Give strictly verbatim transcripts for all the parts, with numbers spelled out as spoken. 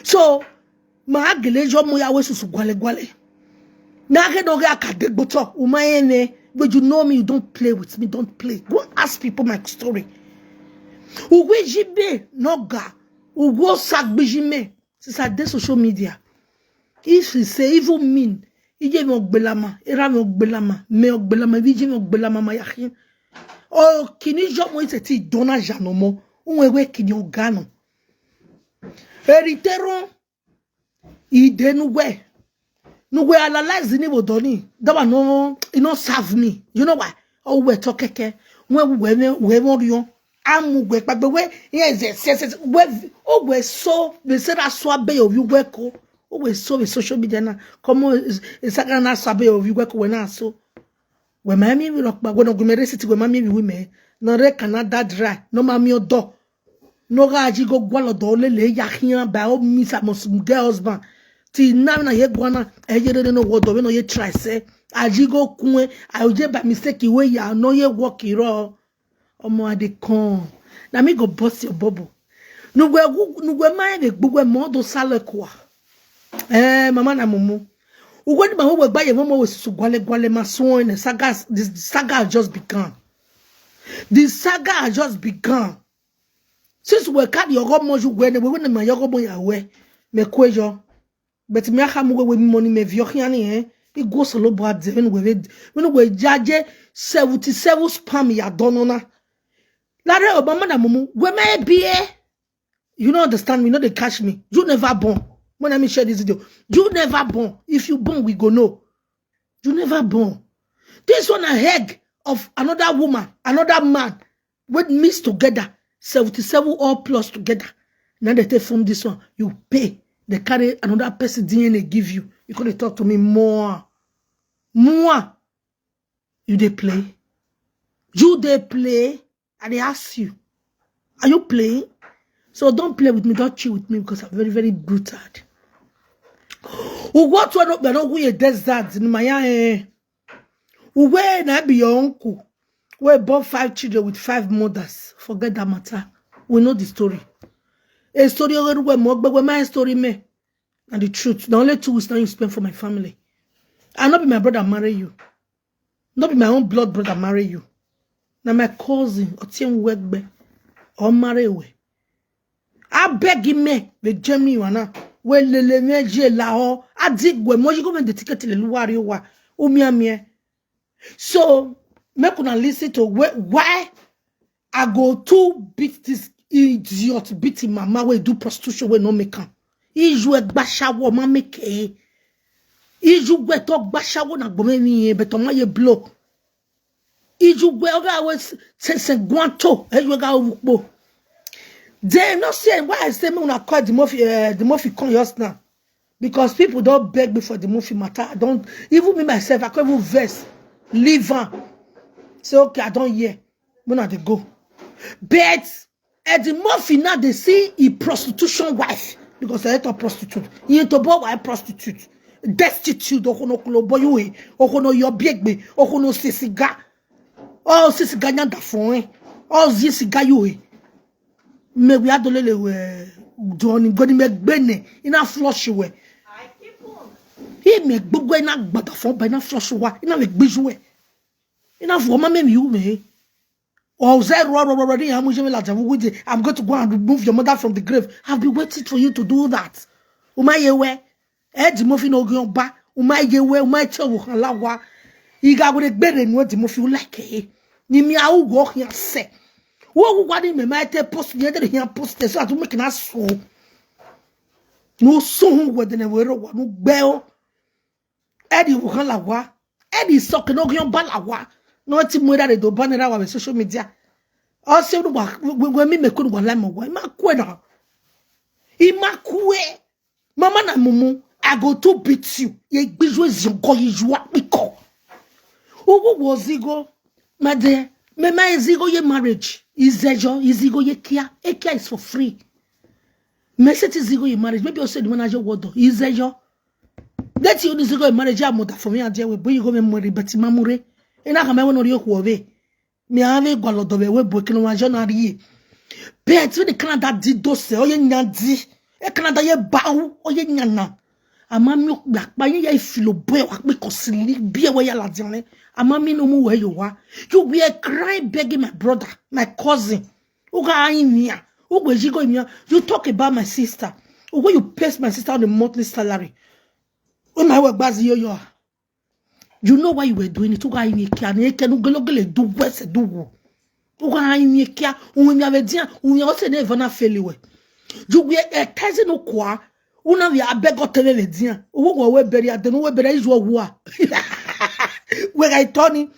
So, ma agele jo mo ya we susu gwale gwale. Na ke no ga ka de gboto, o ma ene, but you know me, you don't play with me, don't play. Go ask people my story. Ugwe jibe, no ga, ugwo sagbijime, since I dey social media. If he say, even mean, ije mo gbelama, era mo gbelama, me gbelama, ije mo gbelama, ma yahin. O, kini jo mo ise ti dona janomo, unwe we kini ogano. Eriteron, ide nugwe. Nugwe analyze ni bodoni. That one no, it no serve me. You know why? Oh, we talk keke. When we, we, we want you. Amu we, but we, yes, yes, yes, yes. We, oh, we so, we say that so abe of you we ko. Oh, we so, we social media na. Come on, is, is that na so abe of you we ko, we na so. We ma mi we rock, but we no go mere city, we ma mi we me. No re Canada dry. No ma mi odo. No ga aji go gwalo do lele ya hian by all means I must get husband. Ti na na ye gwana, e ye no wo do, we no ye try say. Aji go kun, I je by mistake we ya, no ye work iro. Omo, I dey come. Na me go burst your bubble. Nugwe gu-, nugwe ma e gbugwe mo do sale kwa. Eh, mama na mumu. Ugwe ni ma we gba ye mo mo we susu gwale gwale ma so ne saga, the saga has just begun. The saga has just begun. Since we carry your go mo ju gwe ne we ne ma your go mo ya we. Me kwe yo. But me aka mu we we money me vio hiani eh. I go solo bo ade when we we, when we jaje seventy-seven spam ya dono na. Lare Obama na mumu, we me be eh. You no understand me, no dey catch me. You never born. When I me share this video, you never born. If you born, we go know. You never born. This one a egg of another woman, another man, with mix together, seventy-seven all plus together. Now they take from this one, you pay. They carry another person D N A give you. You gonna talk to me more. More. You dey play? You dey play? I dey ask you. Are you playing? So don't play with me, don't cheat with me because I'm very, very brutal. Ugwo to no be no we desert in my eh. Uwe na be your uncle. We born five children with five mothers. Forget that matter. We know the story. A story over we mo gbe we my story me. And the truth. The only two weeks now you spend for my family. I not be my brother marry you. Not be my own blood brother marry you. Now my cousin, Otien Wegbe, or marry we. I beg him me, the Germany one, we lele me je la ho. I dig we mo you go when the ticket le luwari wa. Umi amie. So, make una listen to wh-, why I go to beat this idiot, beat him mama, we do prostitution, we no make am. Iju e gbashawo ma make e. Iju gwe to gbashawo na gbome mi e, but ma ye blow. Iju gwe oga we se, se guanto, e yu ga wukpo. They no say why I say me una call the Murphy, uh, the Murphy come just now. Because people don't beg me for the Murphy matter. I don't, even me myself, I can't even vex. Leave her. Say, okay, I don't hear. When are they go? But Eddie Murphy now they see a prostitution wife. Because I ain't a prostitute. He ain't a boy, a prostitute. Destitute, okono koloboyu, okono yobiegbe, okono sisiga. Oh, sisiga nyanda fon. Oh, sisiga you. Me we adolele we Johnny goni me gbene ina flush we. He me gbogbo ina gbada fun ba ina flush wa ina me gbiju we. Ina fo ma me mi u me. O ze ro ro ro ro ni amu je me la jamu with I'm going to go and remove your mother from the grave. I've been waiting for you to do that. Umaye we. Eddie Murphy no gyan ba. Umaye we umaye che wo kan la wa. Iga we gbere nu Eddie Murphy u like e. Ni mi a u go kan se. Wo wo wa ni me ma te post ni de yan post so atu make na so. No so hu we de ne we ro wa no gbe o. Eddie wo kan la wa. Eddie so ke no gyan ba la wa. No ti mo da de do ba ni ra wa social media. O se ru wa we mi me ko wa la mo wa. Ma ku e na. I ma ku e. Mama na mumu, I go to beat you. Ye gbiju ezigo ye jua piko. Ugu wo zigo. Made, me ma ezigo ye marriage. Izejo, izigo ye kia. Ekia is for free. Me se ti zigo ye marriage. Maybe you said manager wodo. Izejo. That you zigo ye marriage. Ya mother for me and there we boy go me mori beti mamure. Ina kama we no ri okuo be. Me ave gwalodo we we boy kino wa jona ri. But when the Canada did do se, oye nyadi. E Canada ye ba u, o ye nyana. Ama mi o gba pa ye ye filo boy wa pe ko sili bi e we ya la diane. Ama mi no mu we yo wa. You were crying, begging my brother, my cousin. Uga inya. Uga jigo inya. You talk about my sister. Uga you pay my sister on a monthly salary. When my work bazi yo yo. You know why you were doing it. Uga inya kia ne ke nu gelo gele do wese do wo. Uga inya kia. Unya vedia. Unya ose ne vana feli we. You were a cousin ukwa. Una we abeg o tele vedia. Uga we beri adenu we beri ijo wa. We ga itoni.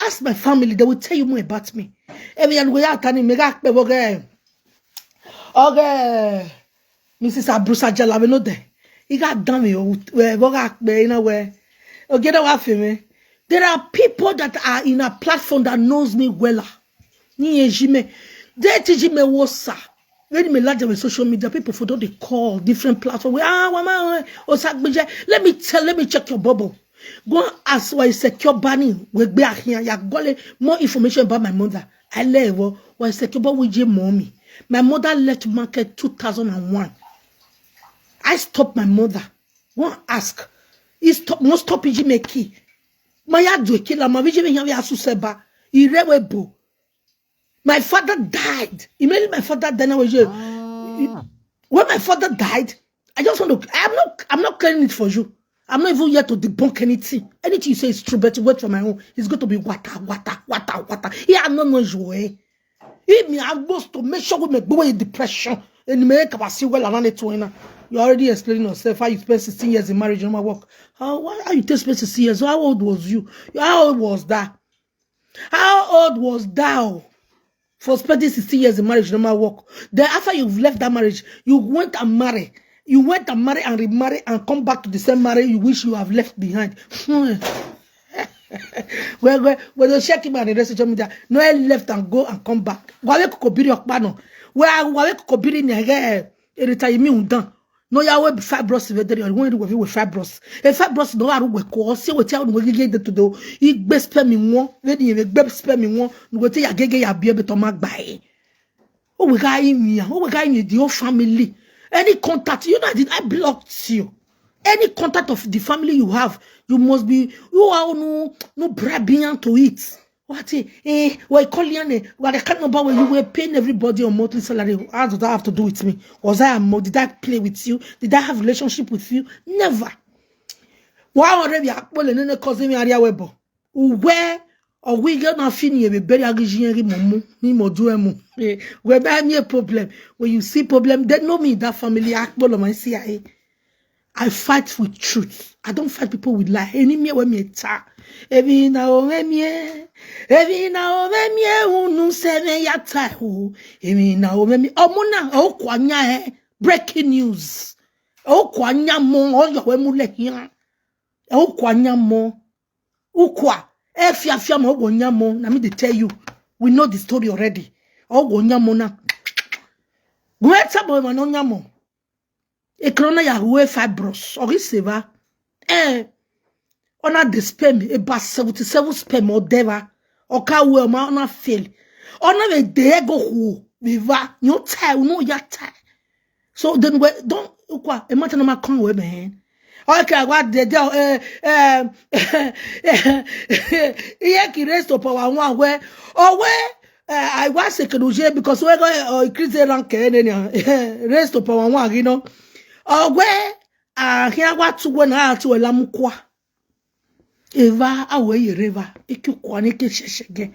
Ask my family, they will tell you more about me. Every and we are turning me ga pe boge. Okay. Missus Abrusa Jala we no de. He got done me we boga pe ina we. Okay, that wa fi me. There are people that are in a platform that knows me well. Ni ejime. They teach me wosa. When me like them on social media, people for don't they call different platform. We, ah, wama, eh, osagbeje. Let me tell, let me check your bubble. Go and ask why secure banning. We be here. Ya gole more information about my mother. I level why secure but with your mommy. My mother left market two thousand and one. I stopped my mother. Go and ask. He stop, no stop Iji me key. My yard do kill my vision here we asu seba. Irewebo. My father died. Immediately my father died. I was here. When my father died, I just want to. I'm not. I'm not claiming it for you. I'm not even here to debunk anything. Anything you say is true, but wait for my own. It's going to be wata, wata, wata, wata. Yeah, I'm not no joy. If me, I was to make sure we make go in depression and make up a see well around it to. You already explaining yourself how you spent sixteen years in marriage, no matter work. How, why are you just spent sixteen years? How old was you? How old was that? How old was thou for spending sixteen years in marriage, no matter work? Then after you've left that marriage, you went and marry. You went and marry and remarry and come back to the same marriage you wish you have left behind. Well, well, well, they check him on the social media. No, he left and go and come back. Wale kukobiri okpano. Wale kukobiri ni ege. Erita imi undan. No ya we fibros ve deri, we we fibros. E fibros no aru we ko, si we ti aru we gege de todo. I gbe sperm won, we ni we gbe sperm won. No we te ya gege ya bi e be to ma gba e. O we ga imi ya, o we ga imi the whole family. Any contact, you know, I did, I blocked you. Any contact of the family you have, you must be, you are no, no bribing to it. What, eh, eh, we call you, eh, what I can't remember when you were paying everybody on monthly salary. How does that have to do with me? Was I a mo-, did I play with you? Did I have relationship with you? Never. Wa already akpole nene cause me area webo. Uwe, or we get na fini e be bury agiji yen ri momu, ni mo do emu. Eh, we be me a problem. When you see problem, they know me in that family. Akpolo my C I A. I fight with truth. I don't fight people with lie. Any me when me ta. Evi na o me me. Evi na o me me unu se me ya ta hu. Evi na o me me. Omuna o kwanya eh. Breaking news. O kwanya mo o yo we mu le hian. O kwanya mo. Ukwa. E fia fia mo o kwanya mo. Na me dey tell you. We know the story already. O kwanya mo na. Greater boy man o nya mo. E krona ya hue fibros. Ori seva. Eh. Ona the sperm. About seventy-seven sperm or deva. Oka we ma ona fail. Ona ve de go hu. Viva. Yo tie. No ya tie. So then we don't. Ukwa. E mata na ma kon we man. Okay, what the, the, eh, eh, iye ki raise to power one where, or where, eh, I was a keduje because we go, uh, increase the rank, eh, eh, eh, raise to power one, you know. Or where, uh, here what to when I to a lamukwa. Eva, awe ye reva, iki kwa ne ke sheshege.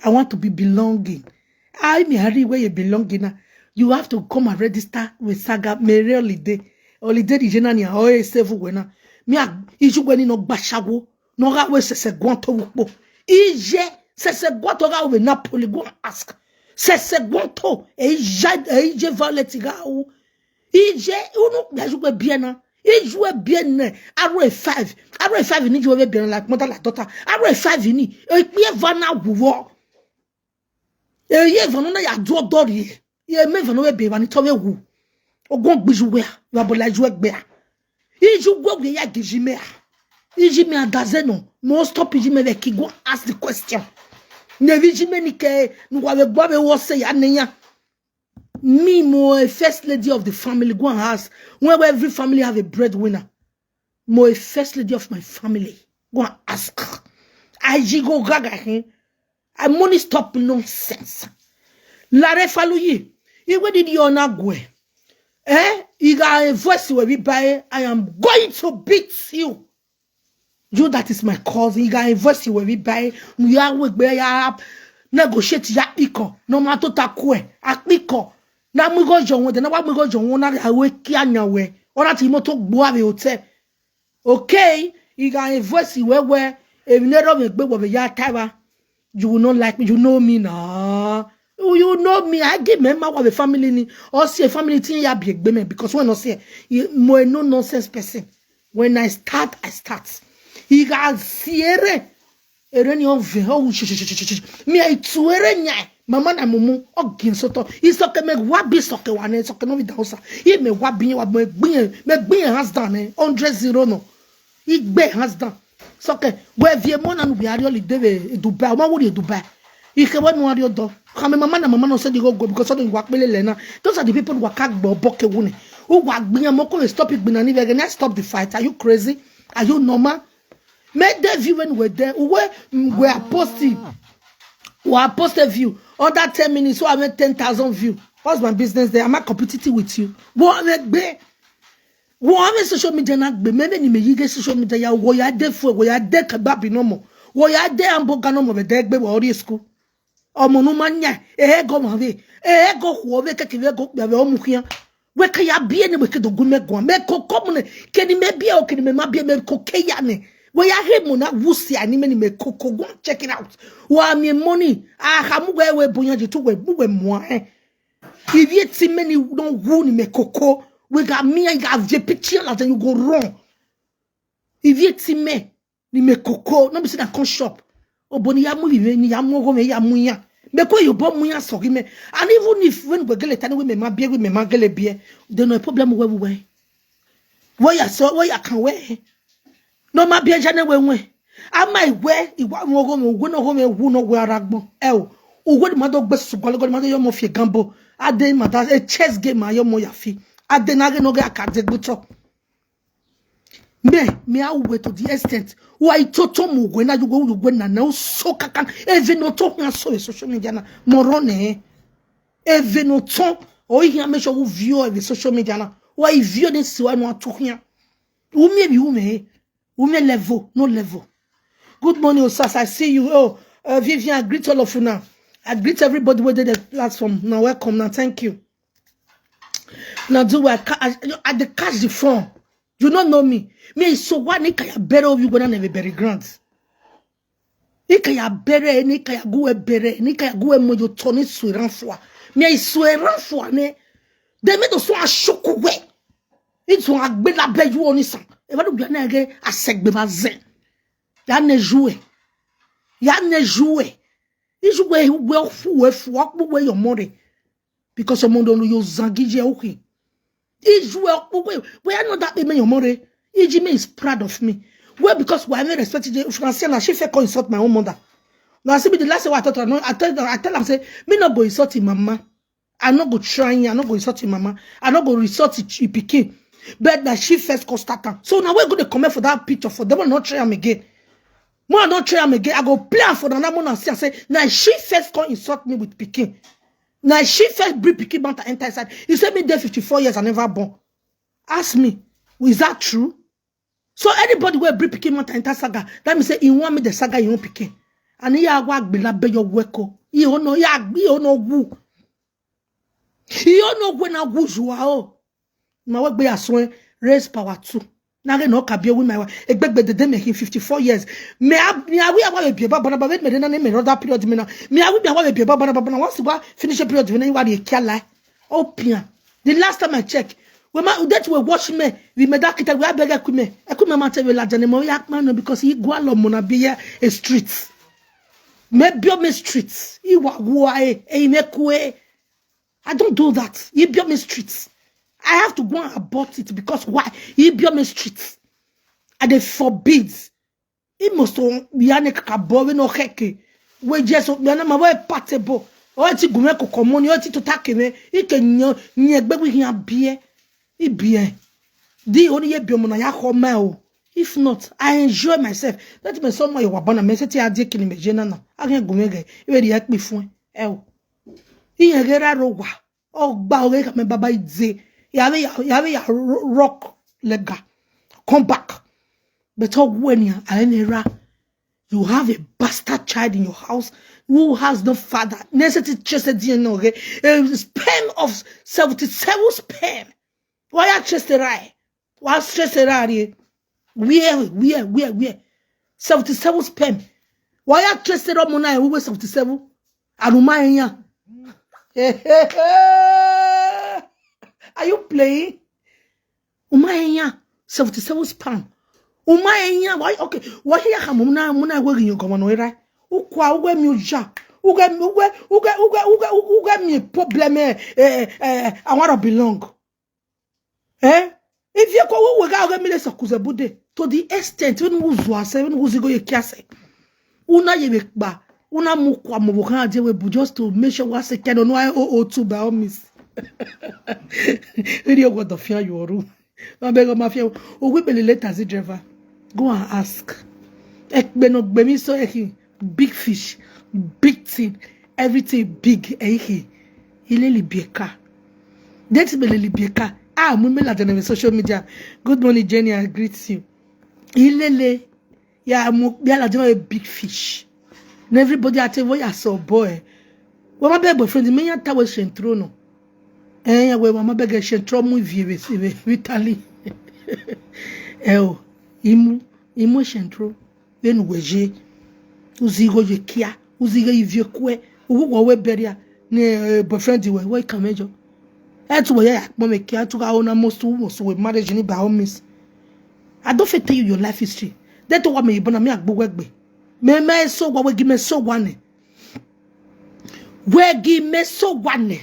I want to be belonging. I me hari where you belonging na. You have to come and register with Saga Mere Holiday. Holiday di jena ni a oye sevu wena. Mi a iju weni no gbashawo. No ga we sese gwanto wupo. Ije sese gwanto ga we Napoli, go and ask. Sese gwanto. E ije, e ije Violet ga u. Ije unu gbaju we biena. Iju we biena. Aro e five. Aro e five ni ju we biena like mother like daughter. Aro e five ni. E pie vana wuwo. Eye vano na ya do dori. Ye me vano we be vani to we wu. Ogon gbiju we a. Wa bola ju egbe a. Iju gwo gwe ya giji me a. Iji me a daze no. No stop iji me we ki go ask the question. Ne vi iji me ni ke nu wa we gbo we wo se ya ne ya. Me, mo a first lady of the family. Go and ask. When every family have a breadwinner, mo a first lady of my family. Go and ask. I go gaga him. I money stop nonsense. Lare Faluyi, he where did you not go? Eh? He got a voice where we buy. I am going to beat you. You that is my cousin. He got a voice where we buy. We are we buy up. Negotiate ya iko. No matter takwe. Akpiko. Na mu go John. Na wa mu go John. Na awe kia nyawe. Ona ti mo to gbo ave hotel. Okay, you can voice where where if you never make big of a yard tower, you will not like me. You know me now. You know me. I give me my wife a family ni. Or see a family thing ya be a because when I say you more no nonsense person. When I start, I start. He got sierra. Ere ni ove ho shi shi shi shi shi. Mi ai tuere nya. Mama na mumu. O gin soto. Isoke me wa bi soke wa ne soke no bi da osa. I me wa bi wa me gbin me gbin hands down eh. Hundred zero no. Igbe hands down. Soke we vie mo na nu bi ari holiday we Dubai. O ma wo ni Dubai. Ike we nu ari odo. Kame mama na mama no say they go go because of the work pele le na. Those are the people who are kagbo boke wune. Who wa gbin mo ko stop it gbin ni we gonna stop the fight. Are you crazy? Are you normal? Make the view when we're there. We were posting. We are posted view. Under ten minutes, so I made ten thousand view. What's my business there? Am I competitive with you? What make be? What am I social media not be? Maybe ni me yige social media ya wo ya de fue wo ya de kebab no more. Wo ya de hamburger no more. Be de gbe wo ori school. Ọmọ nu ma nya ehe go ma ve ehe go khuo ve keke ve go kpe ve ọmọ khian. We ka ya bie ne we ke do gu me go me ko ko mu ne ke ni me bie o ke ni me ma bie me ko ke ya ne. We ya he mo na wu si ani me ni me ko ko go check it out. Wa mi money a ha mu we we boyan je tu we mu we mo eh. If you ti me ni don wu ni me ko ko we ga mi I ga je picture la then you go wrong. If you ti me ni me koko no be say na come shop. Obo ni ya mu bi me ni ya mu ogo me ya mu ya. Me ko yo bo mu ya so gi me. And even if when we gele tani we me ma bie we me ma gele bie, then no problem we we. We ya so we ya kan we. No ma bie jane we we. A ma iwe iwa mu ogo me we no ogo me wu no we aragbo. E o. Uwe ni ma do gbe su gole gole ma do yo mo fi gambo. Ade ma da a chess game ma yo mo ya fi. Ade na ge no ge akade gbuto. Me me a uwe to the extent wa itoto mu uwe na yugo uwe na na so kakan eve no to hia so social media na moro ne eve no to o hia me so u view eve social media na wa i view ni si wa no ato hia u me bi u me u me level no level. Good morning Osas, I see you. Oh, uh, Vivian, I greet all of you now. I greet everybody within the platform now. Welcome now. Thank you. Now do I, ca- I, I dey catch the phone. You don't know me. Me so why ni kaya bury you gonna never bury grant. Ni kaya bury ni kaya go bury ni kaya go mo yo toni sueran fwa. Me sueran fwa ne. They made us so ashoku we. It's one agbela be you on this. If I do gonna get a segbe ma zen. Ya ne joue. Ya ne joue. Isu we we fu we fu akpu we your money. Because your money no yo zangi je okay. Isu we akpu we we are not that me your money. Iji me is proud of me. Well, because why me respect the Francia na she fake insult my own mother. Now see me the last thing I thought I know I tell I tell am say me no go insult him mama. I no go try him, I no go insult him mama. I no go insult him pikin. But na she first come start am. So now we go dey comment for that picture for them not try am again. More I don't try am again. I go play am for another one and see and say, now she first come insult me with pikin. Now she first bring pikin matter enter inside. You say me there fifty-four years I never born. Ask me, is that true? So anybody will bring pikin matter enter saga, that means say he want me the saga he won't pikin. And he a wa gbila be your weko. He don't know, he a- he don't know who. He don't know when I who you are. Oh. Ma we gbe aswen raise power too. Na ge no ka bi wi my wa. Egbegbe dede me him fifty-four years. Me a me a wi awa be baba na baba me na me run that period me na. Me a wi be awa be baba na baba na once wa finish a period me na wa dey kill lie. Opian. The last time I check, we ma that we wash me, we me that kita we abeg equipment. Equipment ma tell we la jane mo ya man no because he go along mo na be here a street. Me bio me street. He wa wa e e me kue. I don't do that. He built me streets. I have to go and abort it because why? He built me streets. And they forbid. He must own Yannick Kabo, we no heke. We just we na ma we patebo. O ti gume ko komo ni, o ti to take me. Ike nyo, nye gbe wi hin abie. Ibie. Di oni ye bi omo na ya ho me o. If not, I enjoy myself. That me so my wa bana me se ti adie kini me je na na. Agen gume ge. Iwe di ya pe fun e. E o. Iye ge ra ro wa. O gba o ge ka me baba ize. Ya be ya, ya be ya ro-, rock lega. Come back. But o we ni a, a ni ra. You have a bastard child in your house who has no father. Nese ti chese di no ge. A sperm of seventy-seven sperm. Why ya chese rai? Why chese rai? Where, where, where, where? Seventy-seven sperm. Why ya chese rai mo na e we seventy-seven? Aruma enya. Are you playing? Uma enya, seventy-seven sperm. Uma enya, why? Okay, why ya ka mo na, mo na we yin gomo no era. Ukwa, uwe mi uja. Uge, uwe, uge, uge, uge, uge mi problem, eh, eh, eh, I want to belong. Eh? If you ko we ga uge mi le sokuze bude. To the extent when we zwa se, when we zigo ye kiase. Una ye be kpa. Una mu kwa mo bo kan je we bu just to make sure wa se keno no I O O two by all means. Really, what the fear you are. Ma beg of mafia. O we be le taxi driver. Go and ask. Ekpe no gbe mi so eki. Big fish, big thing, everything big. Eki. Ile libieka. That be le libieka. Ah, mu me la jana social media. Good morning, Jenny. I greet you. Ilele. Ya mo bi ala jama a big fish. And everybody at a ya so boy. Wa ma be boyfriend me ya ta we shentro no. Eh, ya we wa ma be ge shentro mu vie we, we Vitali. Eh o, imu, imu shentro. Then we je. Uzi go je kia, uzi go ivie kwe. Ugu go we beria. Ne, eh, boyfriend we, we kamejo. Etu we ya mo me kia tu ga ona most wo so we marriage ni by all means. I don't fit tell you your life history. That wa me ibona me agbo wegbe. Me me so wa we gi me so wa ne. We gi me so wa ne.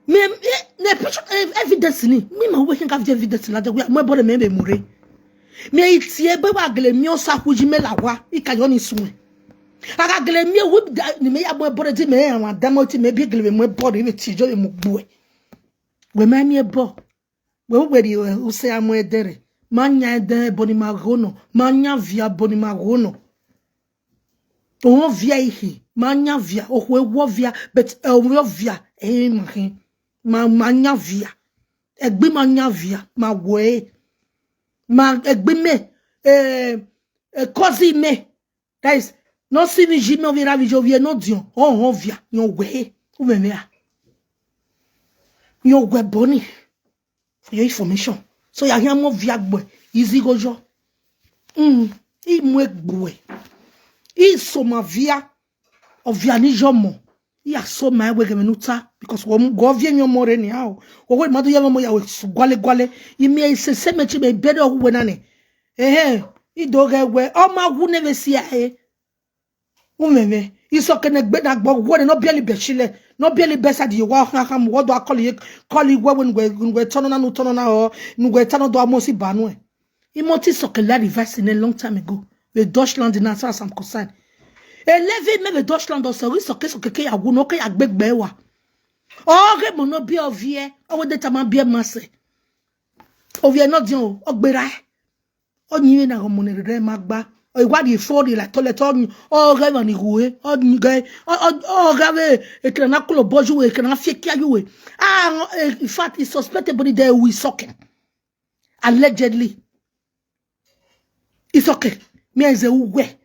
Me, eh, ne picture, eh, evidence ni. Me ma we can have evidence la de we mo bore me be mure. Me itie be wa gele mi o sa ku ji me la wa. I ka yo ni sunwe. Aga gele mi wu da ni me ya mo bore di me ya wa da mo ti me bi gele me mo bore me ti jo me gbo e. We ma mi e bo. We we di, eh, u se amo edere. Ma nya ede boni ma gono. Ma nya via boni ma gono. O via ihi. Ma nya via. O we wo via. But, eh, o wo via. Eh, ma hi. Ma, ma nya via. Egbi ma nya via. Ma we. Ma egbi me. Eh, eh, kozi me. Guys, no si mi ji me ovie ra vi jo vie no dion. Oh, oh, via. Yo we. U me me a. Yo we boni. For your information. So ya hia mo via gbo. Easy go jo. Mm. I mo egbo. I so ma via. Ovia ni jo mo. I a so ma we ge me nuta. Because wo go vie nyo mo re ni a o. Wo we ma do ya mo ya we su gwale gwale. I mi e se se me chi me bere o we na ne. Eh, eh. I do ge we. O ma wu ne ve si a e. U me me. I so ke ne gbe na gbo wo ne no bieli be chile. No bieli be sa di wa ha ha mo wo do a call ye, call ye we we ngwe, ngwe tono na nu tono na o. Ngwe tono do a mo si ba nu e. I mo ti so ke la reverse in a long time ago. We Deutschland na as far as I'm concerned. E levi me we Deutschland o so we so ke so ke ke ya wu no ke ya gbegbe wa. O ge mo no bi ovie. O we de ta ma bi e ma se. Ovie no dion o. O gbera e. O nyi na go mo ne re ma gba. O wa di fo di la to le to nyi. O ge ma ni hu e. O nyi ge. O, o, o ga we. E kra na kulo boju we. E kra na fie kia yu we. Ah, no, eh, in fact, it's suspected body there we sucking. Allegedly. It's okay. Me eze uwe.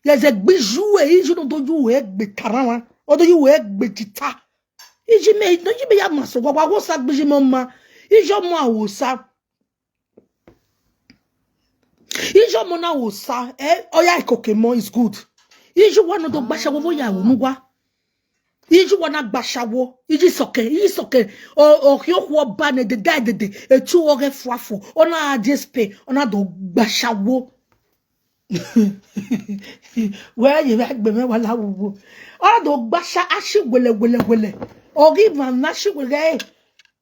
Ye ze gbiju e, iju no do ju e gbe tarama. O do ju e gbe jita. Iji me, no ji me ya maso, wa, wa, wo sa gbiji mo ma. Ijo mo a wo sa. Ijo mo na wo sa. Eh, oya ikoke mo is good. Iju wa no do gbasha wo, wo ya wo nu wa. Iju wa na gbasha wo. Iji soke, iji soke. O, o, ki o ku oba ne de, de, de, de. E tu o ge fuafu. O na adie spe. O na do gbasha wo. We ye we gbe me wa la wo. O na do gbasha ashi wele, wele, wele. O gi ma na shi wele.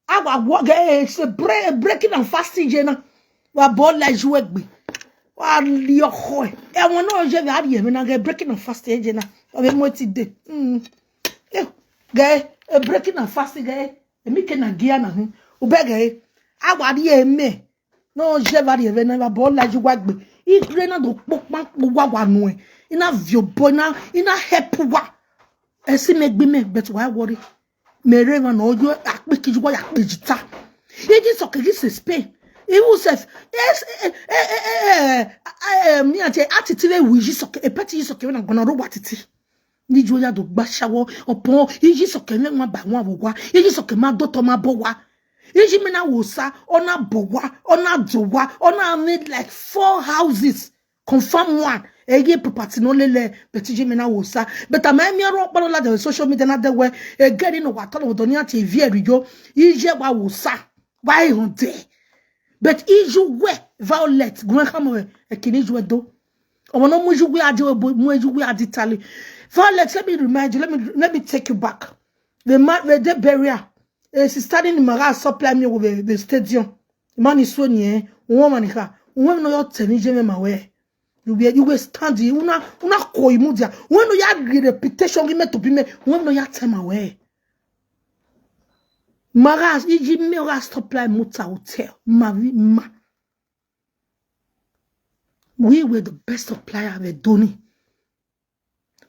Awa wo ge, eh, it's a break, breaking and fasting je na. Wa bo la ju egbe. Wa li oko e. E won na je ve ari eme na ge breaking and fasting je na. Wa be mo ti de. Mm. Eh, Guy, a breaking and fasting guy. A make na gear na him. Ube guy. Awari eme. No jevari eve na ba bola ju wa gbe. Igre na do popa wa wa nu e. Ina vio boy na, ina help wa. Esi me gbe me, but why worry? Mere wa no yo akpiki ju wa ya pejita. Iji soke gi se Spain. Iwu sef. Yes, eh, eh, eh, eh, eh, eh, mi ati ati ti we wi ji soke, e peti ji soke we na gona ro wa titi. Ni ju ya do gba shawo opon, iji soke ne wa ba wa wo wa. Iji soke ma do to ma bo wa. Iji me na wo sa, ona bo wa, ona do wa, ona need like four houses. Confirm one. Eye property no lele, but iji me na wo sa. But am I mi ro pa la de social media na de we. E geri no wa to lo do ni ati vi eri yo. Ije wa wo sa. Why on there? But iju we Violet, gwen kamo e kini ju do. Omo no mu ju we adi we bo, mu ju we adi tali. Violet, let me remind you, let me, let me take you back. The man, the day burial, eh, she standing in Mara supply me with the, the stadium. The man is so near, one man ka, one no your ten je me ma we. You were, you were standing, una, una ko imudia. When no ya reputation give me to be me, when no ya ten ma we. Mara, iji me ra stop like Muta Hotel. Mavi ma. We were the best supplier of Edoni.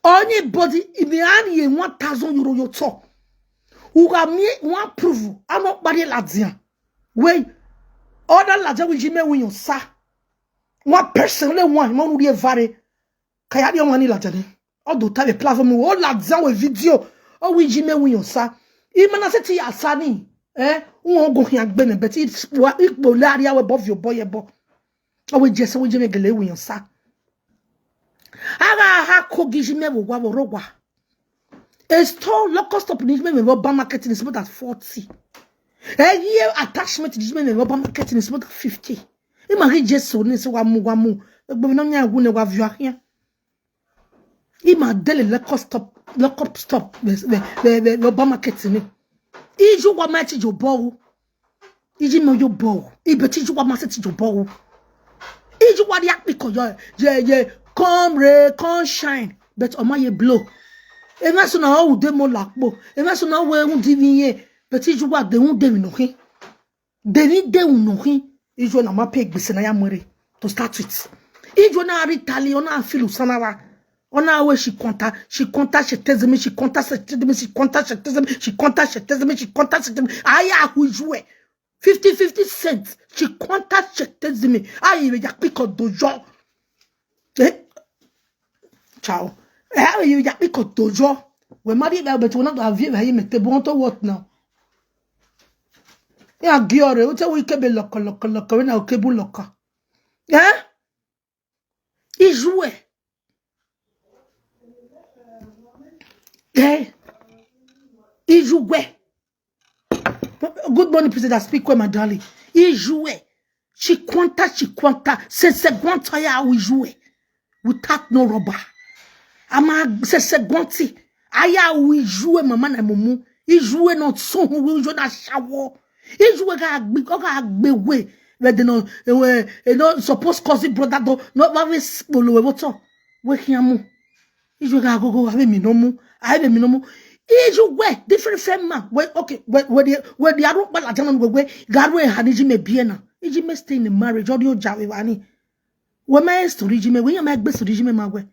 Anybody in the hand ye one thousand euro yo to. Who got me one proof? I'm not body ladian. Wait. Other ladian with Jimmy when you sa. One person le one, man would vary. Kaya di one ni ladian. Odo ta be platform wo la dia we video. O wi ji me wi yon sa. I mana se ti ya sa ni. Eh? Won go hin agbe me, but it's wa ipo la ri awe bo fi obo ye bo. O we je se we je me gele wi yon sa. Ara ha ko gi ji me wo wa wo ro wa. A store local stop ni ji me me wo ba market ni small than forty. A year attachment ni ji me me wo ba market ni small than fifty. I ma ri je so ni se wa mu wa mu. Egbe mi no nya wu ne wa vio ahian. I ma dele local stop, local stop. Be be be be lo ba market ni. Iju wa ma ti jo bo. Iji mo yo bo. I be ti ju wa ma se ti jo bo. Iju wa di akpiko yo. Ye ye. Come re, come shine. But o ma ye blow. E na so na o de mo lakpo. E na so na we un di mi ye. But iju wa de un de mi no hin. Deni de unohin. Ijo na ma pe gbese na ya mwere. To start with, ijo na ri tali, ona filu sanawa. Ona we she conta, she conta, she tezemi, she conta, she tezemi, she conta, she tezemi, she conta, she tezemi, she conta, she tezemi. Aya hu ijue. Fifty fifty cents. She conta, she tezemi. Ayi we ya piko dojo. Eh? Ciao. Eh, you ya piko dojo. We marry that, but we not have you. He me te bon to what now? Ya giore, o te we ke be loko loko loko, we na ke bu loko. Eh? Ijue. Eh? Ijue. Good morning, Princess. I speak well, my darling. Ijue. She quanta, she quanta. Se se quanta ya ijue. Without no rubber. Ama se se quanti. Aya ijue mama na mumu. Ijue no so hu ijue na shawo. Ijue ga gbi, ga gbi we. We de no, we, e no suppose cousin brother do. No ba we spolo we woto. We hiamu. Ijue ga gogo, ave mi no mu. Ave mi no mu. Ijue, different friend man. We, okay, we, we the, we the aru bala jana we, we, garu e haniji me biena. Iji me stay in the marriage, audio jawe wani. We my story ji me, we my best story ji me ma we.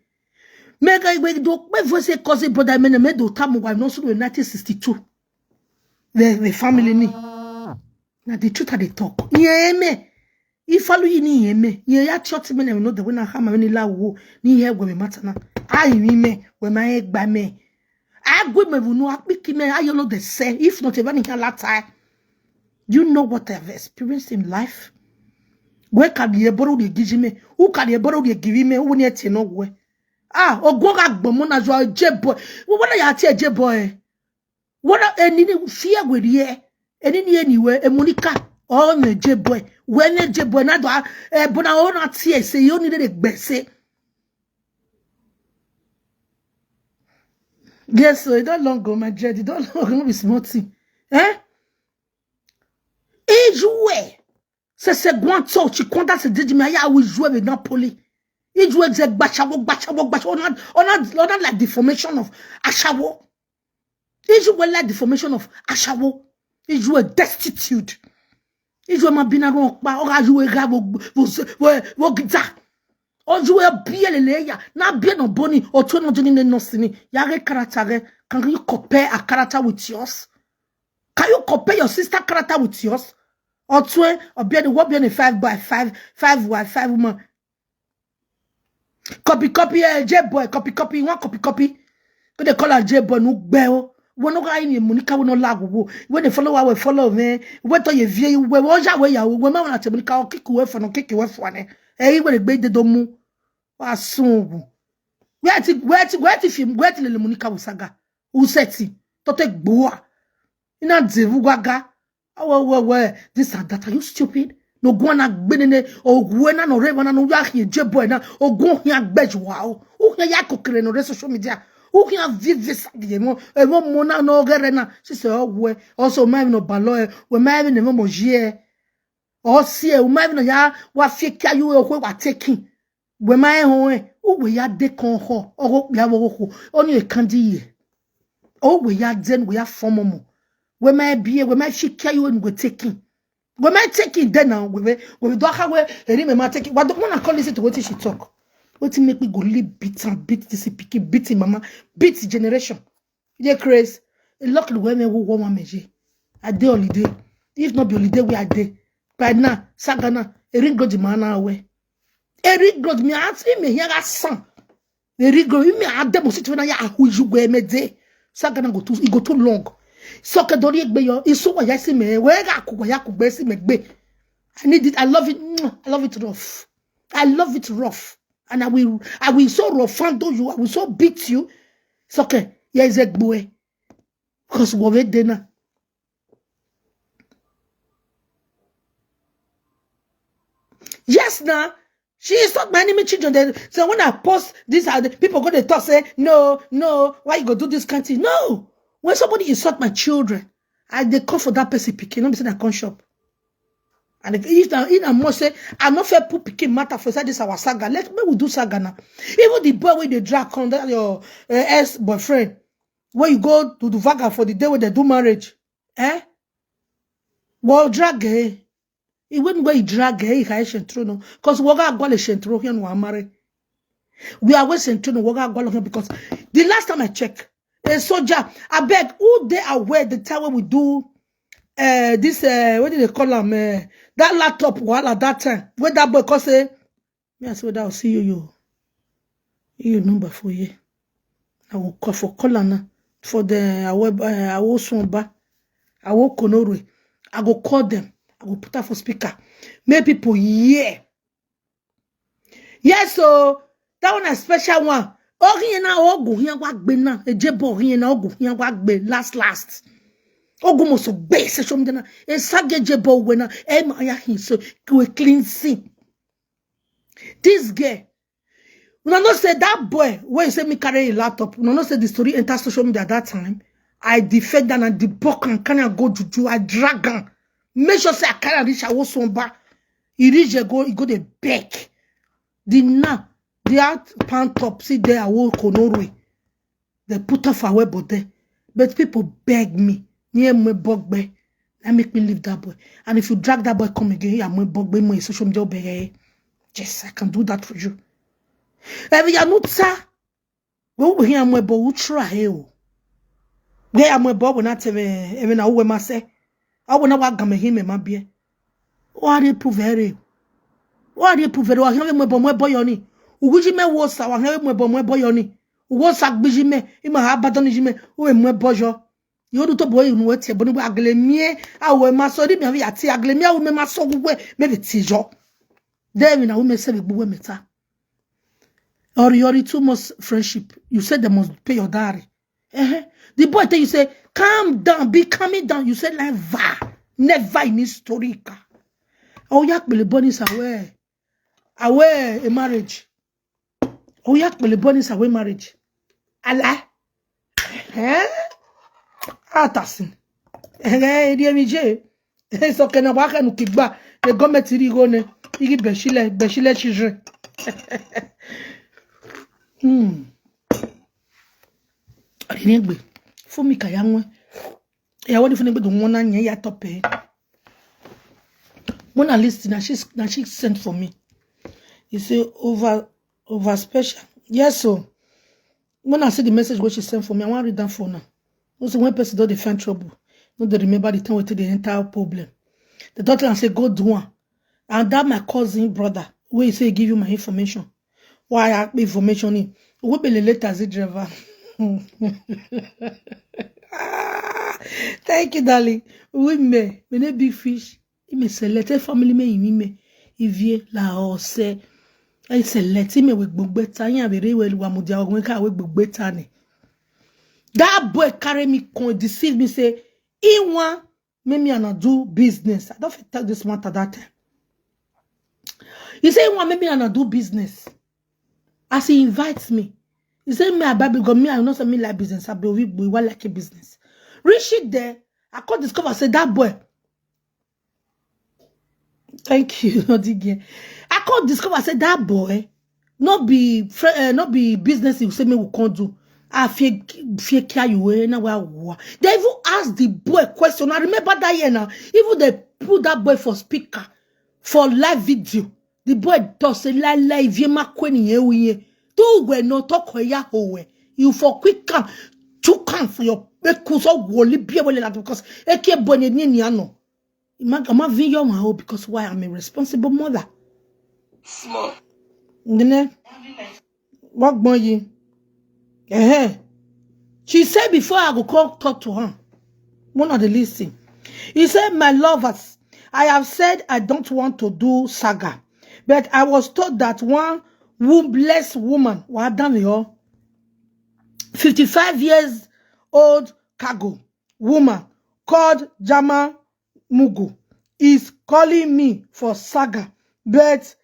Me ga we do, me voice cousin brother me, me do tamu wa no so we nineteen sixty-two. The, the family ni. Na the truth I dey talk. Ye me. If follow you ni ye me. Ye ya church me na no the way na hama ni la wo. Ni ye we me matter na. Ayi mi me. We ma egba me. Agwe me wu no akpiki me. Ayo lo de se. If not, even in lata. You know what I've experienced in life? Where can ye borrow the giji me? Who can ye borrow the give me? Who need to know where? Ah, ogwo ga gbomo na jo je boy. Wo wona ya ti je boy. Wona eni ni fear we die. Eni ni eni we e Monica. O ne je boy. We ne je boy na do e bona o na ti e se yo ni de gbese. Yes, so it don't long go, my dread. It don't long go, no be small thing. Eh? Ijue. Se se guanto, chi konda se didi me aya ijue be Napoli. Ijue je gbachawo, gbachawo, gbachawo. Ona, ona, ona like the formation of ashawo. Israel like the formation of ashawo. Israel destitute. Israel ma bina ron pa. Or Israel ga wo wo wo wo gita. Or Israel bielele ya. Na bie no boni. Or twe no jini ne no sini. Yare character re. Can you compare a character with yours? Can you compare your sister character with yours? Or twe or be the what be the five by five, five wife, five woman. Copy, copy, eh, J boy, copy, copy, one copy, copy. Go they call her J boy, no bell. We no guy in Monica, we no lag wo. When they follow, we follow me. We to ye view, we watch out where you, we ma wanna tell Monica, kick away for no kick away for ne. Eh, when they bait the domu. Wa sungu. Where ti, where ti, where ti film, where ti le Monica Usaga. Useti. To take boa. Ina zevu gaga. Awe, we, we, this and that. Are you stupid? No go na gbenene. Ogwe na no reva na no ya hie J boy na. Ogo hia gbejwa o. U hia ya kokere no re social media. U hia vivi sa ye mo. E mo mo na no gere na. Si se ogwe. Also, my no balo e. We my even mo jie. O si e, u my even ya wa fie kia you e kwe wa taking. We ma e ho e. U we ya de kon ho. O go ya wo ho. Oni e kandi ye. O we ya den we ya form mo. We ma e bie, we ma e fie kia you e we taking. We ma e taking den now. We we we do ha we eri me ma taking. What do wanna call listen to what she talk? What make me go live beat and beat this pikin, beat him mama, beat generation. You dey craze. A lot of women who want one measure. I dey holiday. If not be holiday where I dey. By now, Sagana, a ring go the man away. A ring go me ask him here a son. A ring go me at them sit when I who you wear me day. Sagana go too, it go too long. So can don't be your is so what I see me. Where I could where I could be see me be. I need it. I love it. Mwah. I love it rough. I love it rough. And I will I will so rough handle you. I will so beat you. It's okay. Here is a boy. Because we already there now. Yes, now. She is not my enemy children. Then, so when I post this, uh, the people go they talk say, no, no, why you go do this kind thing? No. When somebody insult my children, I they come for that person picking. Let me say that come shop. And if, if I must say, I'm not fair put picking matter for inside this our saga. Let me we do saga now. Even the boy with the drag on that your uh, ex-boyfriend, where you go to the vaga for the day when they do marriage. Eh? Well, drag eh? He wouldn't go drag eh? He can shentrono. Because we got a shentrono here no marry. We are wasting to no we got here because the last time I check, a soldier, I beg, who they aware the time when we do uh, this, uh, what do they call them? Uh, that laptop while at that time, where that boy cause say, me I say, that I'll see you, you, you number for you. I will call for caller now for the, I will, uh, I will soon back. I will Konore. I go call them. I go put her for speaker. Make people hear. Yes, so that one a special one. Ogi na ogu here wa gbe na. Ejebo here na ogu here wa gbe last last. Ogu mo so gbe se shom dena. E sage jebo we na. E ma ya hin so we clean sin. This girl, una know say that boy wey say me carry a laptop, una know say the story enter social media that time. I defend am and debunk am, carry am go juju, I drag am. Make sure say I carry am reach Awosomba. He reach there go, he go dey beg. The now, the out pan top, see there, I will Konore. They put off our body. But people beg me. Near my bugbe. That make me leave that boy. And if you drag that boy come again, yeah, my bugbe, my social media beg. Yes, I can do that for you. Every Yanuta, we will hear my boy, who try hell. Where am I boy, when I tell me, even I will say, I will not walk him in my beer. What are you prove? What are you prove? Wa hia me bo mo bo yo ni. Uguji me wo sa wa hia me bo mo bo yo ni. Wo sa gbiji me. Ima ha badon ji me. O e mo bo yo. Yo du to boy unu we tie bo ni aglemie. A we ma so di mi avi ati aglemie a we me ma so we me be ti yo. Then na we me se be gbu we meta. Ori ori too much friendship. You said they must pay your dowry. Uh-huh. The boy tell you say, calm down, be calming down. You say never, never in history. Oh yeah, pele bonis away, away a marriage. Oh yeah, pele bonis away marriage. Allah, eh? Atasin, eh? Dia mi je. So kena baka nu kigba. The government iri go ne. Igi beshile, beshile children. Hmm. Anyway, Fumi Kayangwe. Yeah, what if you don't wanna ya top eh? Mona list na she na she sent for me. You say over over special. Yes, so when I see the message what she sent for me, I want to read that for now. Also, when person don't defend trouble, no they remember the time when they enter problem. The daughter and say, "Go do one." And that my cousin brother, where he say give you my information. Why I information in? We be the taxi driver. Ah, thank you, darling. We may, we need big fish. He may select a family may he may. If ye la or say, I select him with beta, ya be re well, wa mudia, when ka with beta ne. That boy carry me, con deceive me, say, he want make me and I do business. I don't fit tell this matter that time. He say he want make me and I do business. As he invites me, he say me I buy because me I know say me like business. I be we we want like a business. Reach it there, I could discover say that boy. Thank you, not again. I could discover say that boy not be fr- uh, not be business you say me we can't do. I fear fear care you eh, now where wa. They even ask the boy question. I remember that year now. Even they put that boy for speaker for live video. The boy does a lie lie if you ma kweni ye we ye. Two we no talk we ya ho we. You for quick come to come for your bekuso woli be wele because eke boy ni ni ano. Imagine I'm not your own because why I'm a responsible mother. Small. Nene. What boy you? Eh. She said before I go come talk to her. One of the listing. He said, "My lovers, I have said I don't want to do saga, but I was told that one wombless woman, what done you? fifty-five years old cargo woman called Jama Mugu is calling me for saga, but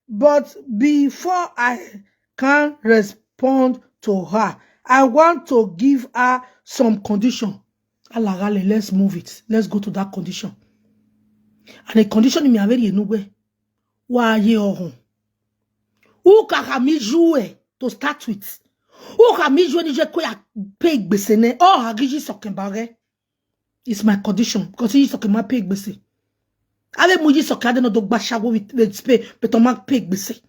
but before I can respond to her, I want to give her some condition. Alagale, let's move it. Let's go to that condition. And the condition in me already you know where. Why ye ohun? Who can me you to start with? Who can me you ni je ko ya pay gbese ne? Oh, agiji sokin bare. It's my condition because he sokin ma pay gbese. Ale mu yi sokin ade no do gba shawo with with pay, but on ma pay gbese.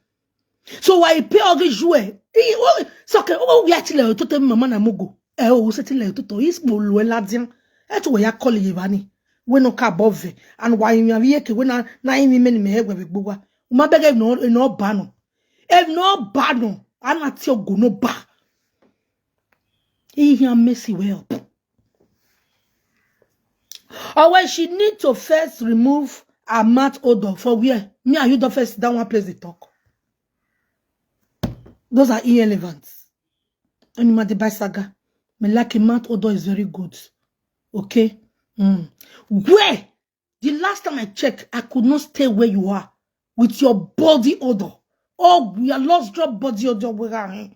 So why he pay ogi you eh? He oh sokin oh we actually to tell mama na mugo. Eh oh se ti le to to is mo lo e ladian. E to we ya call ye bani. We no ka bove and why you are here ke we na na imi many me he we gbogbo. Ma beg no no ba no. E no ba no. Ana ti ogo no ba. He hear mercy well. Or when she need to first remove her mouth odor for where me and you don't first sit down one place they talk. Those are irrelevant. Anima de by saga. Me like a mouth odor is very good. Okay. Mm. Where the last time I checked, I could not stay where you are with your body odor. Oh, we are lost drop body odor. We are eh.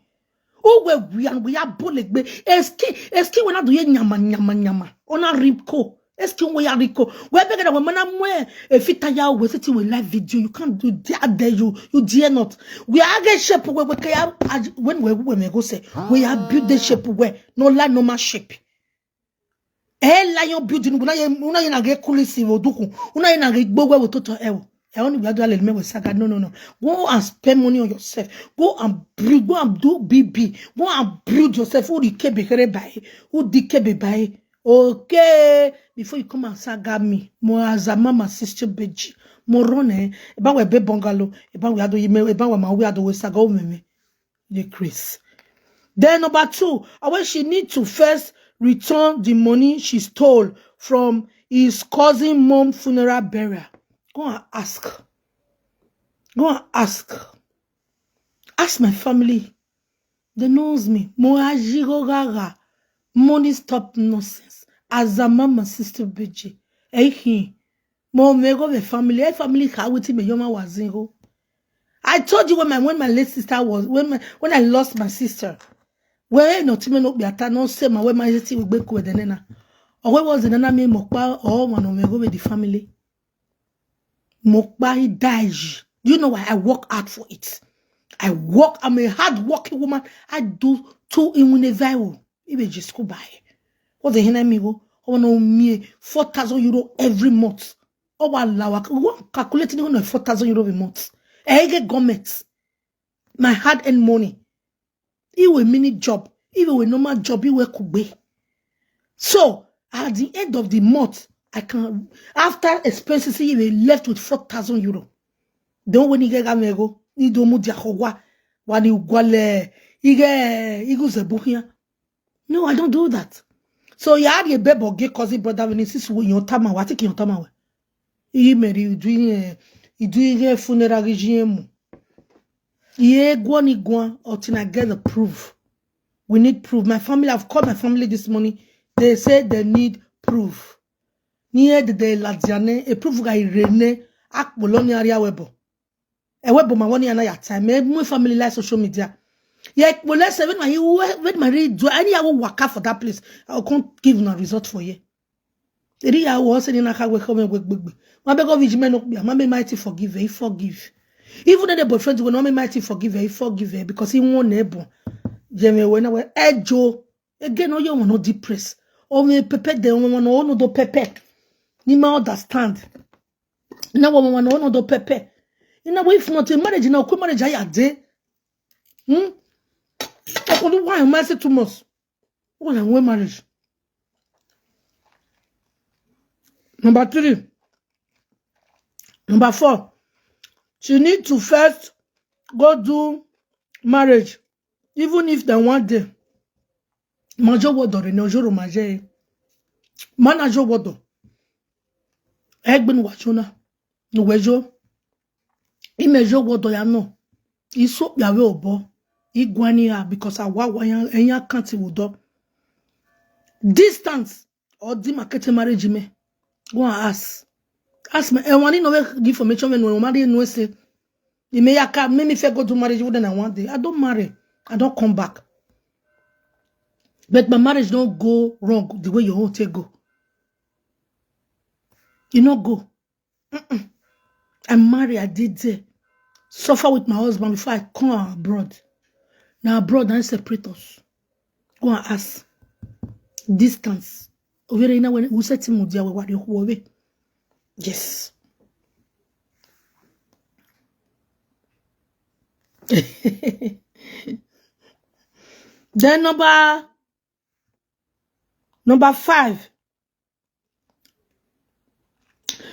Oh, we we are we are bolegbe. Eski eski we not do ye nyama nyama nyama. Ona ripko. Eski we are riko. We begin that we mana mwe. If it ya we sit in live video, you can't do that there you you dare not. We are get shape we we kaya when we we me go say we are build the shape we no la normal shape. Eh, lion building una ye una ye na ge kulisi oduku una ye na ge gbogbo ewo to to ewo. E only we do alele mewe saga. No, no, no. Go and spend money on yourself. Go and build, go and do B B. Go and build yourself. Who the kebe here by? Who the kebe by? Okay. Before you come and saga me, more as a mama sister beji. More run eh. Eba we be bungalow. Eba we ado yime. Eba we ma we ado we saga o meme. The Chris. Then number two, I wish she need to first return the money she stole from his cousin mom funeral burial. Go and ask. Go and ask. Ask my family. They knows me. Mo ajigo gaga. Money stop nonsense. As a mama sister beji. Eh, he. Mo me go the family. Eh, family ka witi me yoma wazingo. I told you when my when my late sister was when my, when I lost my sister. Where no time no be ata no say my when my sister will be with the nena. Or where was the nana me mokpa or one of me go with the family. Mokpa he dies. Do you know why I work hard for it? I work. I'm a hard working woman. I do two in one viral. Even just go by. What the hell me go? Oh no, me four thousand euro every month. Oh wow, we want calculate it on four thousand euro a month. I get government. My hard-earned money. He will mini job. He will normal job. He will kugbe. So at the end of the month, I can, after expenses, he will left with four thousand euro. Don't when he get gamego, he don't move the howa, when he gwale, he get, he goes a book here. No, I don't do that. So you had a baby or gay cousin brother when he sees when your tama, what take your tama? He marry, you doing, eh, you doing a funeral regime. Ye gwani gwan, or till I get the proof. We need proof. My family, I've called my family this morning. They say they need proof. Near the day, Ladiane, a proof guy rene, Akboloni area webo. A webo my one and I time. My family like social media. Yeah, well, let's say when my, when my read, do any I will work out for that place. I can't give no result for you. Eri ya wo se ni na ka we come we gbegbe. Ma be go viji me no kpia. Ma be mighty forgive, he forgive. Even the boyfriend we no me mighty forgive, he forgive because he won ebo. Je me we na we ejo. Again, no you no depress. O me pepe de o no no do pepe. Ni ma understand. Na wo no no do pepe. Ina we if not a marriage na ku marriage aya de. Hmm? Ko do why am I say too much? When I win marriage. Number three. Number four. She need to first go do marriage, even if they one day. Majo wodo re no joro maje. Mana jo wodo. Egbin wachona. No wejo. Imejo wodo ya no. Iso yawe obo. Igwani ya because awa wa ya enya kanti wodo. Distance or demarcated marriage me. Go and ask. Ask me. And one no give information when we marry no say. You may yaka, make me fair go do marriage within a one day. I don't marry. I don't come back. But my marriage don't go wrong the way your own take go. You not go. Mm-mm. I marry, I did there. Suffer with my husband before I come abroad. Now abroad, I separate us. Go and ask. Distance. Overe ina when who set him there we were. Yes. Then number number five.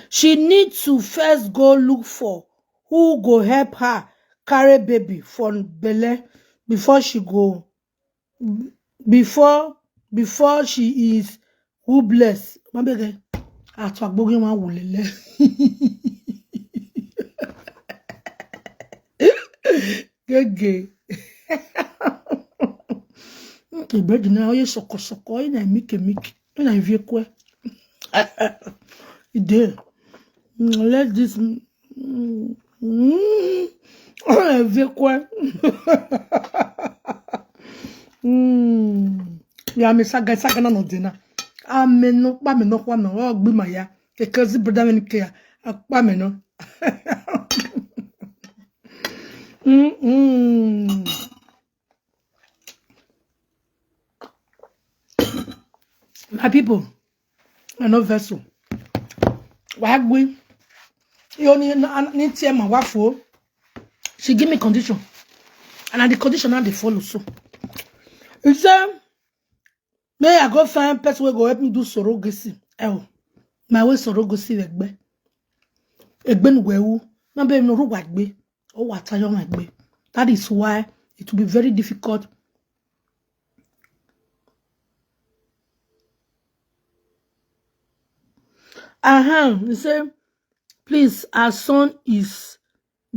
She need to first go look for who go help her carry baby for belle before she go before before she is who bless. Ma bege. Ato agboge ma wulele. Gege. Ibedi na oye soko soko, ina mike mike, ina ivie kwe. Ide. Mm, let this. Mm, mm, ina ivie kwe. Mm. Ya me saga saga na no dena. Ameno pa me no kwa no ogbi maya. Because brother when care. Akpa me no. Mm-mm. My people, I no vessel. Why we? You only need to my wife. She give me condition, and the condition now they follow. So, he said, may I go find person wey go help me do surrogacy? Oh, my way surrogacy egbe. Egbe nwe wu. Na be no ru wa gbe. O wa tayo ma gbe. That is why it will be very difficult. Uh-huh. He say, please, our son is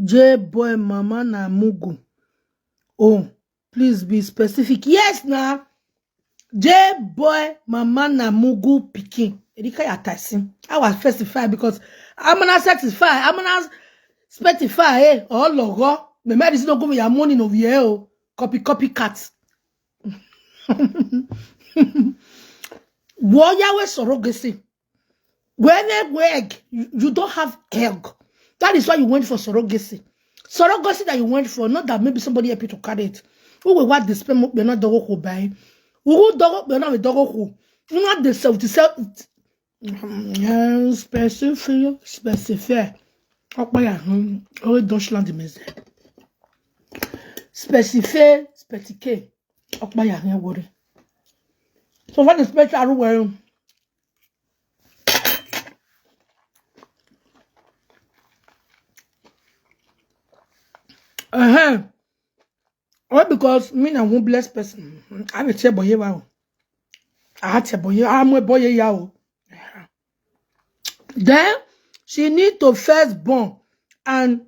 J boy mama na mugu. Oh, please be specific. Yes, na J boy mama na mugu pikin. Erika ya tasin. I was specify because I'm gonna satisfy. I'm gonna specify. Eh, oh logo. Me marry is not going to your money no ye o. Copy copy cat. Wo ya we surrogacy. When egg, you, you don't have egg. That is why you went for surrogacy. Surrogacy that you went for, not that maybe somebody help you to carry it. Who will what the sperm be not dogo who buy? Who dogo be not dogo who? Una dey seventy-seven. Mm, specific, specific. Okpaya, hmm, always Dutchland the mess. Specific, specific. Okpaya, hmm, worry. So what the special well? Uh-huh. Well, because me na one blessed person. I will tell boy wow. I had to boy. I'm a boy yao. Then she need to first born and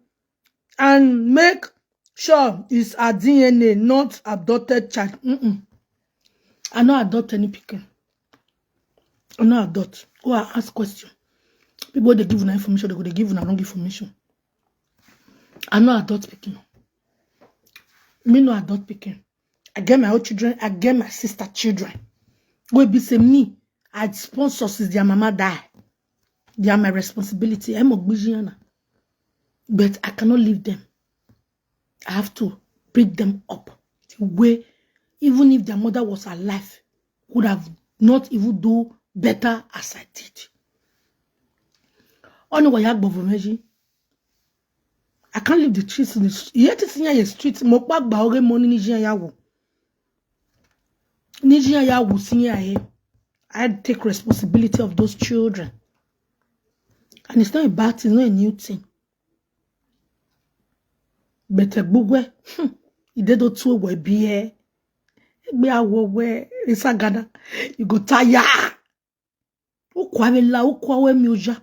and make sure it's her D N A, not adopted child. Mm-mm. I no adopt any pikin. I no adopt. Go and ask question. People dey give una information, they go dey give una wrong information. I no adopt pikin. Me no adopt pikin. I get my own children. I get my sister children. Wey be say me, I sponsor since their mama die. They are my responsibility. I'm a Gbijiana. But I cannot leave them. I have to bring them up the way, even if their mother was alive, would have not even do better as I did. Only Wayagbo Vomeji. I can't leave the streets in the street. Yet it's in the street. Mokpa Baore money Nijian Yawo. Nijian Yawo senior here. I take responsibility of those children. And it's not a bad thing, it's not a new thing. But a bugwe, hmm, it did not two way beer. Egbe awo we risagada. You go tire. Ukwa we la, ukwa we mi oja.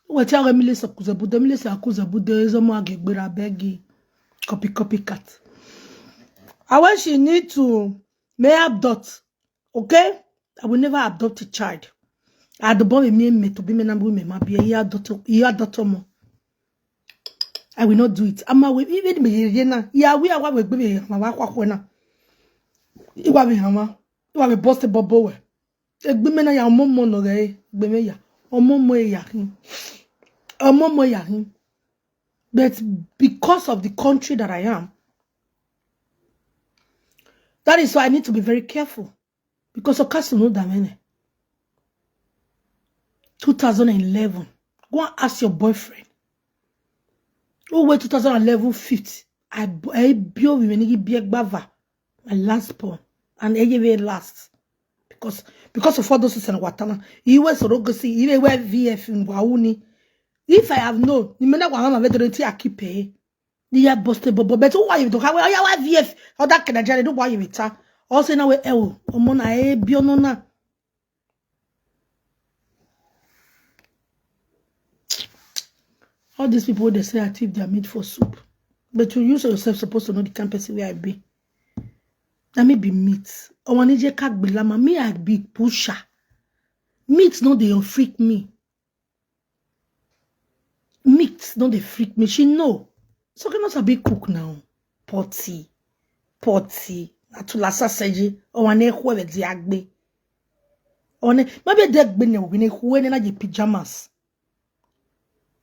Uwe ti awe mi le so kuze bude, mi le so akuze bude, ezo mo age gbera begi. Copy, copy cat. I when she need to may abduct, okay? I will never abduct a child. I don't born me me to be me number me ma be a daughter, your daughter mo. I will not do it. I'm a way, even me ye na. Ya we are what we be ma wa kwa kwa na. Iwa we hama. Iwa we boss the bobo we. Egbe me na ya omo mo no re. Egbe me ya. Omo mo ya hin. Omo mo ya hin. But because of the country that I am, that is why I need to be very careful. Because of Castle no damene. Two thousand and eleven. Go and ask your boyfriend. Oh, wait, two thousand and eleven fifth. I b- I bio we many big bava. My last born. And I give it last. Because because of all those things in Watana. You were so go see, you were V F in Wauni. If I have known, you may not want to veteran I keep pay. The year busted bobo. But who are you to how are V F? Or that can I do why you retire? Also now we oh, omona e bionona. All these people they say I thief their meat for soup. But you use yourself supposed to know the kind person where I be. Let me be meat. I want to kagbilama. Me I be pusher. Meat no dey freak me. Meat no dey freak me. She know. So can not be cook now. Potty. Potty. Atula sausage. I want to whoever the agbe. One maybe they gbe ne wine who na the pajamas.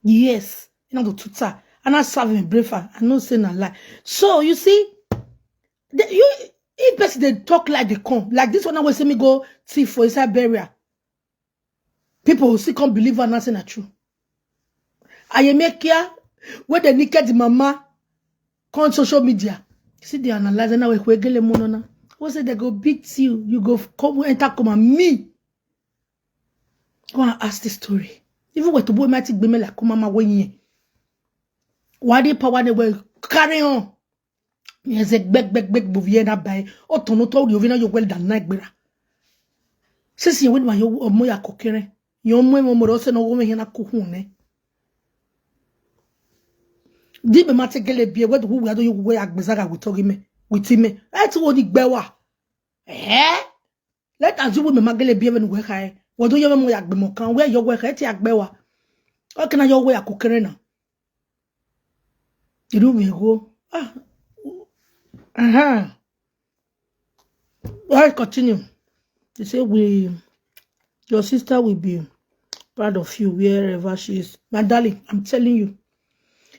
Yes, you know the tuta. And I serve him breakfast. I no say na lie. So you see, the, you if person they talk like they come like this one, I will say me go thief for inside burial. People will still come believe and say na true. I make here where the naked mama come social media. See they analyze and now we gele monona. Who say they go beat you? You go come enter come and me. Go and ask the story. Even with the boy mighty be me like come mama when ye. Why the power they will carry on? Yes, a big, big, big movie and I buy. Oh, tono to you know you well done night bera. Since you win my omoya kokere. You mo mo mo se no go me na kuhune. Di be ma te gele bie we do we ado you we agbezaga we togi me. With me. E ti wo di gbe wa. Eh? Let us do we ma gele bie we we kai. Wo do yo mo ya gbe mo kan we yo we kai ti agbe wa. O kana yo we akokere na. Iru mi go. Ah. Aha. I continue. They say we, your sister will be proud of you wherever she is. My darling, I'm telling you.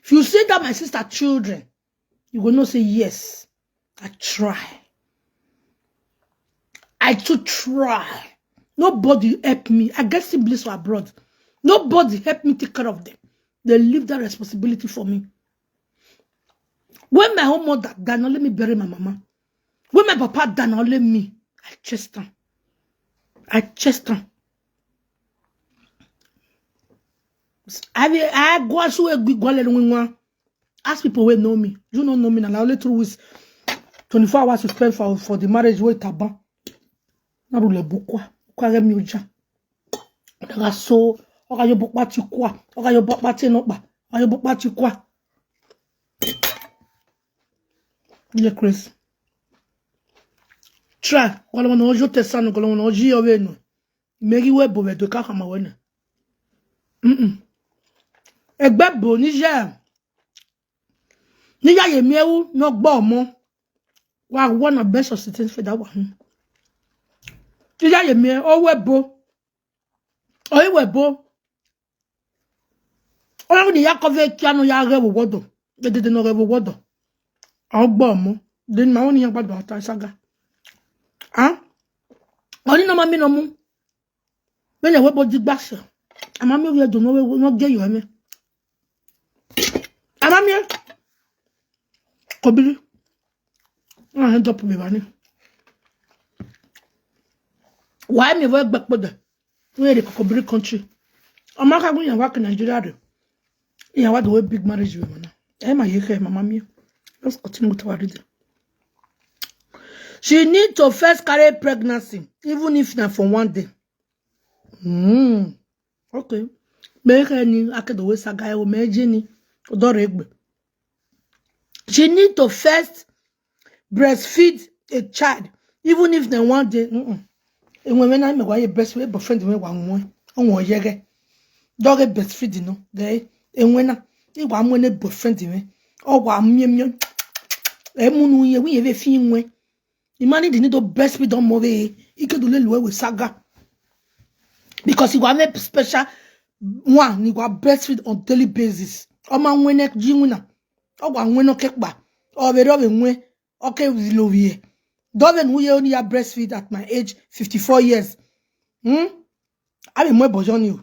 If you see that my sister children, you will not say yes. I try. I too try. Nobody help me. I get siblings for abroad. Nobody help me take care of them. They leave that responsibility for me. When my own mother died, only me bury my mama. When my papa died, only me. I chest am. I chest am. I will, I go as we go let me one. Ask people who know me. You don't know me now. Only two weeks, twenty-four hours to spend for, for the marriage with Taban. Na rule bukwa. Kwa get me uja. Daga so. Oga yo bukwa ti kwa. Oga yo bukwa ti no ba. Oga yo bukwa ti kwa. Yeah, Chris. Try. Kwa lo no jo tesano, kwa lo no ji yo we no. Megi we bo we do ka kama we na. Mm-mm. Egbe bo ni je. Ni ya ye mi ewu no gbo mo. Wa wa na best of sitting for that one. Ni ya ye mi o we bo. O we bo. O ni ya ko ve ki ano ya re wo wodo. De de no re wo wodo. O gbo mo. De ma o ni ya gbado ata saga. Ah? O ni no ma mi no mu. When you webo di gbasha. Ama mi we do no we no get you me. Ama mi. Kobiri. Na hand up me bani. Why me we gbekpo de? We the Kobiri country. Ama ka gun ya wa Nigeria de. Ya wa the way big marriage we mana. Eh, my yeke, mama mi. Let's continue with our reading. She need to first carry pregnancy, even if not for one day. Mm. Okay. Make any akedo we saga o me jini. Odore egbe. She need to first breastfeed a child, even if they one day. Mm-mm. Enwe na me wa ye breastfeed boyfriend me wa nwe. Onwo yege. Doge breastfeed no. Ge enwe na. I wa mo ne boyfriend me. O wa mie mie. E munu ye wi ye ve fi nwe. Imani di ni do breastfeed on move. Ike do le luwe we saga. Because you have a special one, you have breastfeed on daily basis. O ma nwe ne ji nwe na. O wa nwe no kekpa. O ve ro ve nwe. Okay, we love you. Dove nu ye only ya breastfeed at my age, fifty-four years. Hmm? I be more bojo ni o.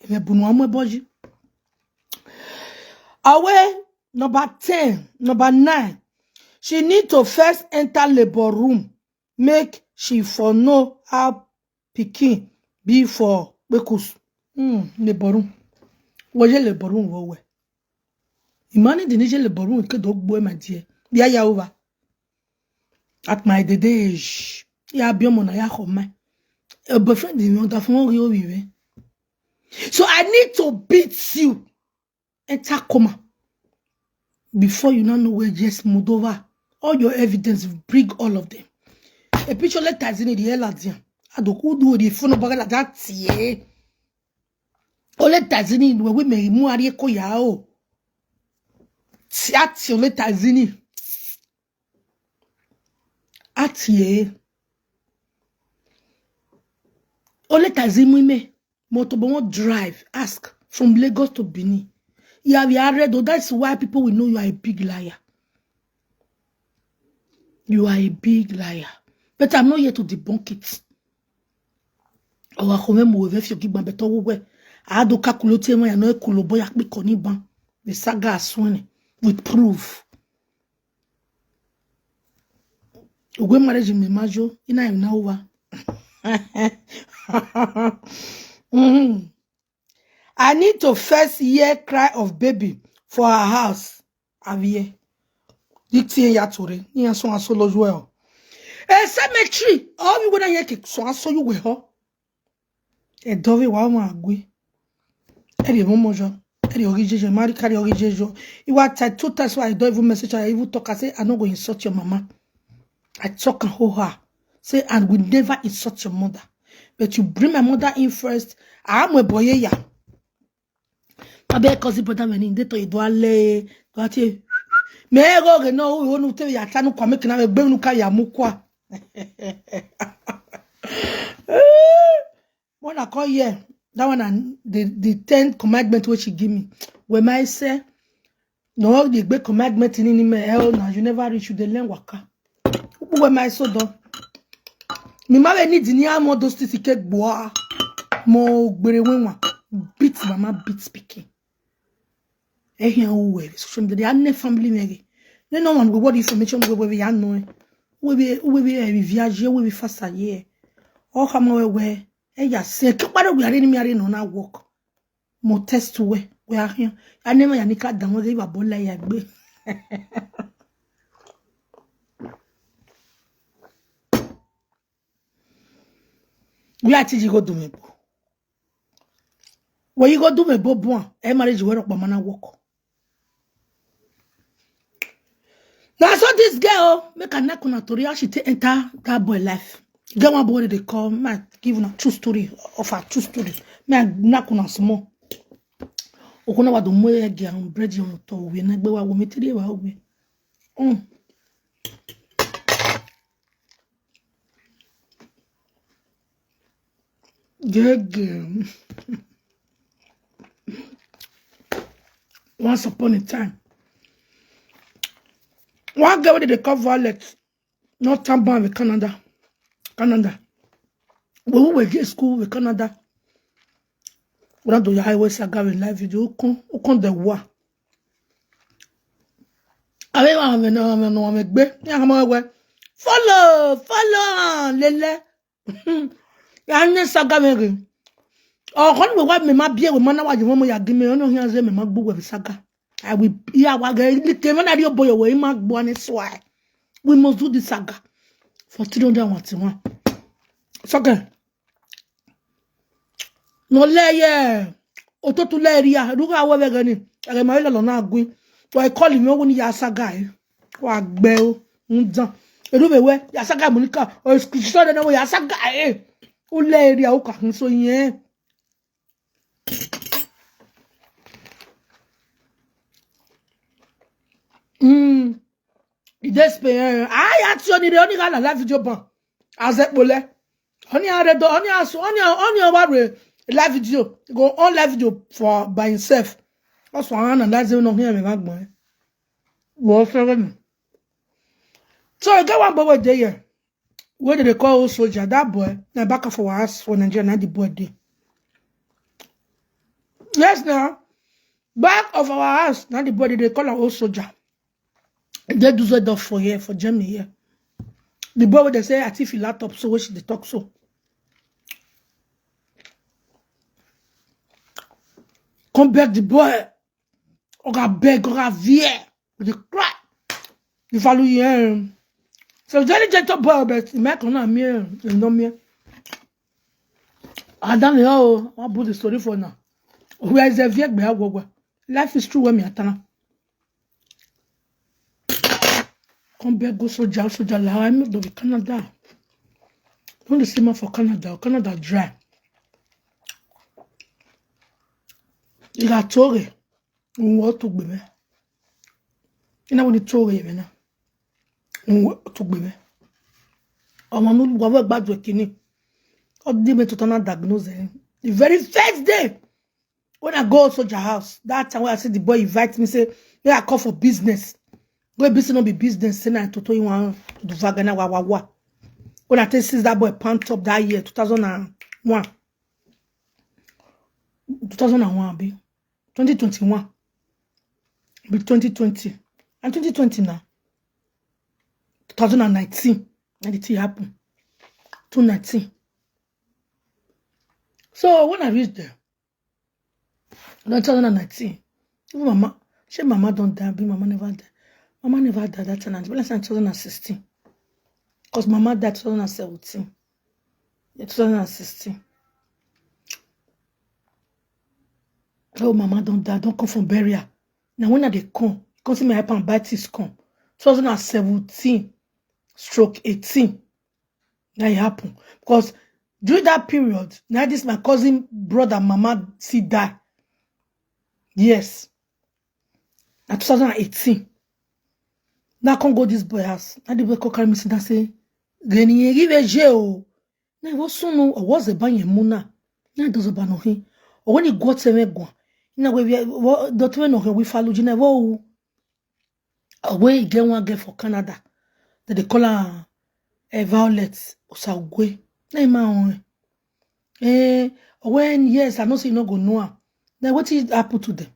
Me bunu more boji. Awe number ten, number nine. She need to first enter labor room. Make she for know how pikin be for kpekus. Hmm, labor room. Woje labor room wo we. Imani di ni je labor room ke do gbo, my dear. Bia ya over. At my the age. Ya bi omo na ya ho my. A boyfriend in order for you we. So I need to beat you. Enter coma. Before you now know where just Moldova. All your evidence, bring all of them. A picture letters in the hell at them. Adoku do the phone bagala that ye. Ole tazini we we me mu ari ko ya o. Ti ati ole tazini. Ati e. Ole tazini me. Motor but won't drive. Ask from Lagos to Benin. Yeah, we are red. That's why people will know you are a big liar. You are a big liar. But I'm not here to debunk it. Our home will have you give my better way. I do calculate when I know kulo boy akpi koniban. The saga aswene with proof. Ogwe marriage in Memajo, ina im na over. Mhm. I need to first hear cry of baby for her house. Avie. Dikti ya tore. Ni ya so aso lo well. A cemetery. All we gonna hear ke so aso you we ho. E dove wa ma agwe. E de mo mojo. E de ogi jeje. Mari carry ogi jeje. You are tight two times why I don't even message her. I even talk. I say, "I no go insult your mama." I talk and hold her. Say, "I will never insult your mother. But you bring my mother in first." I am a boy ya. Abe cousin brother me ni de to ido ale. Do ati. Me go ge no, we wonu te ya tanu kwa, make na we gbe nu ka ya mu kwa. When I call here, that one and the, the ten commandment which she give me. When I say, "No, the great commandment in any man, hell, now you never reach, you the learn waka." When I so done. Mi ma be need ni am all those things ke gbo. Mo gbere wen wa. Beat mama, beat speaking. E hian o we social media, they are ne family me. Ne no one go what information we we ya no. We be, we be e viaje, we be fasa ye. O ka mo we we. E ya se ke pa do we are ni mi are no na work. Mo test we we are here. Ya ne ma ya ni ka dan we ba bola ya gbe. We are tiji go do me bo. Where you go do me bo bo? E marriage we rock mama na work. Now so this girl make a knock on a tori how she take enter that boy life. Get one boy they call, man, give una true story of her true story. Me I knock on a small. Okuna wa do mo ye gi an bread yon to we na gbe wa wo mi tiri wa we. Mm. Gege. Once upon a time, one girl wey dey call Violet, not town bound with Canada. Canada. We who were get school with Canada. We don't do your highway saga with live video. Who come, who come the war? Abe wa me no me no me gbe. Ya mo we. Follow, follow, lele. Ya ne saga me ge. O kon we wa me ma bie we ma na wa je mo ya gi me no hian ze me ma gbu we saga. I will ya wa ge ni ke ma na ri oboyo we ma gbu ani so ai. We must do this saga for three hundred and one. So okay. No le ye. Ototu le ria. Ruga we we ge ni. Ege ma ile lo na gwi. Wa call me wo ni ya saga e. Wa gbe o. Ndan. Eru be we ya saga Monica. O screenshot na we ya saga e. O le ria o ka hin so yen. Mm. Idespe. Ai ati oni re oni ga la live video ban. Azepole. Oni are do oni asu oni oni wa re live video. Go on live video for by himself. Also ana na ze no here me ma gbon. Wo fere mi. So e get one boy wey dey here. Wey dey dey call old soldier. That boy na back of our house for Nigeria na the boy dey. Yes now. Back of our house na the boy dey dey call am old soldier. E dey Dusseldorf for here, for Germany here. The boy wey dey say I thief him laptop so wey she dey talk so. Come beg the boy. Oga beg, oga veer. We dey cry. If I look here, so very gentle boy, but the man come na me, you know me. I don't know. I put the story for now. Where is the veer? Be a go. Life is true when me atana. Come beg go soldier, soldier la. I'm not be Canada. Don't the see man for Canada. Canada dry. You got Tory. Nwo to gbe me. Ina woni to re me na. Nwo to gbe me. Omo nu gwa we gbadwe kini. O di me to tana diagnose. The very first day when I go soldier house, that time when I see the boy invite me, say, "May I come for business?" Go business no be business. Say na toto you want to do vagana wa wa wa. When I take since that boy pant up that year, two thousand and one. Two thousand and one, abi? Twenty twenty-one. Be twenty twenty. And twenty twenty now. Two thousand and nineteen. And the thing happen. Two nineteen. So when I reached there, no, two thousand and nineteen. Even mama, she mama don't die, be mama never die. Mama never died that time. Last time two thousand and sixteen. Because mama died two thousand and seventeen. Yeah, two thousand and sixteen. Oh, mama don't die, don't come from burial. Now when I dey come, come see me help and buy things come. Two thousand and seventeen stroke eighteen. That happen. Because during that period, now this my cousin brother mama see die. Yes. Na two thousand and eighteen. Now I come go this boy house. Now the boy come carry me sit down say, "Geni ye give a je o." Na wo sunu o wo ze ba yen mu na. Na do zo ba no hin. O wo ni go te me gwa. Na we we wo do te me no hin we falu ji na wo. O we get one girl for Canada. They dey call her eh, Violet Osagwe. Na him I own. Eh, when, yes, I know say you no go know am. Now wetin happen to them?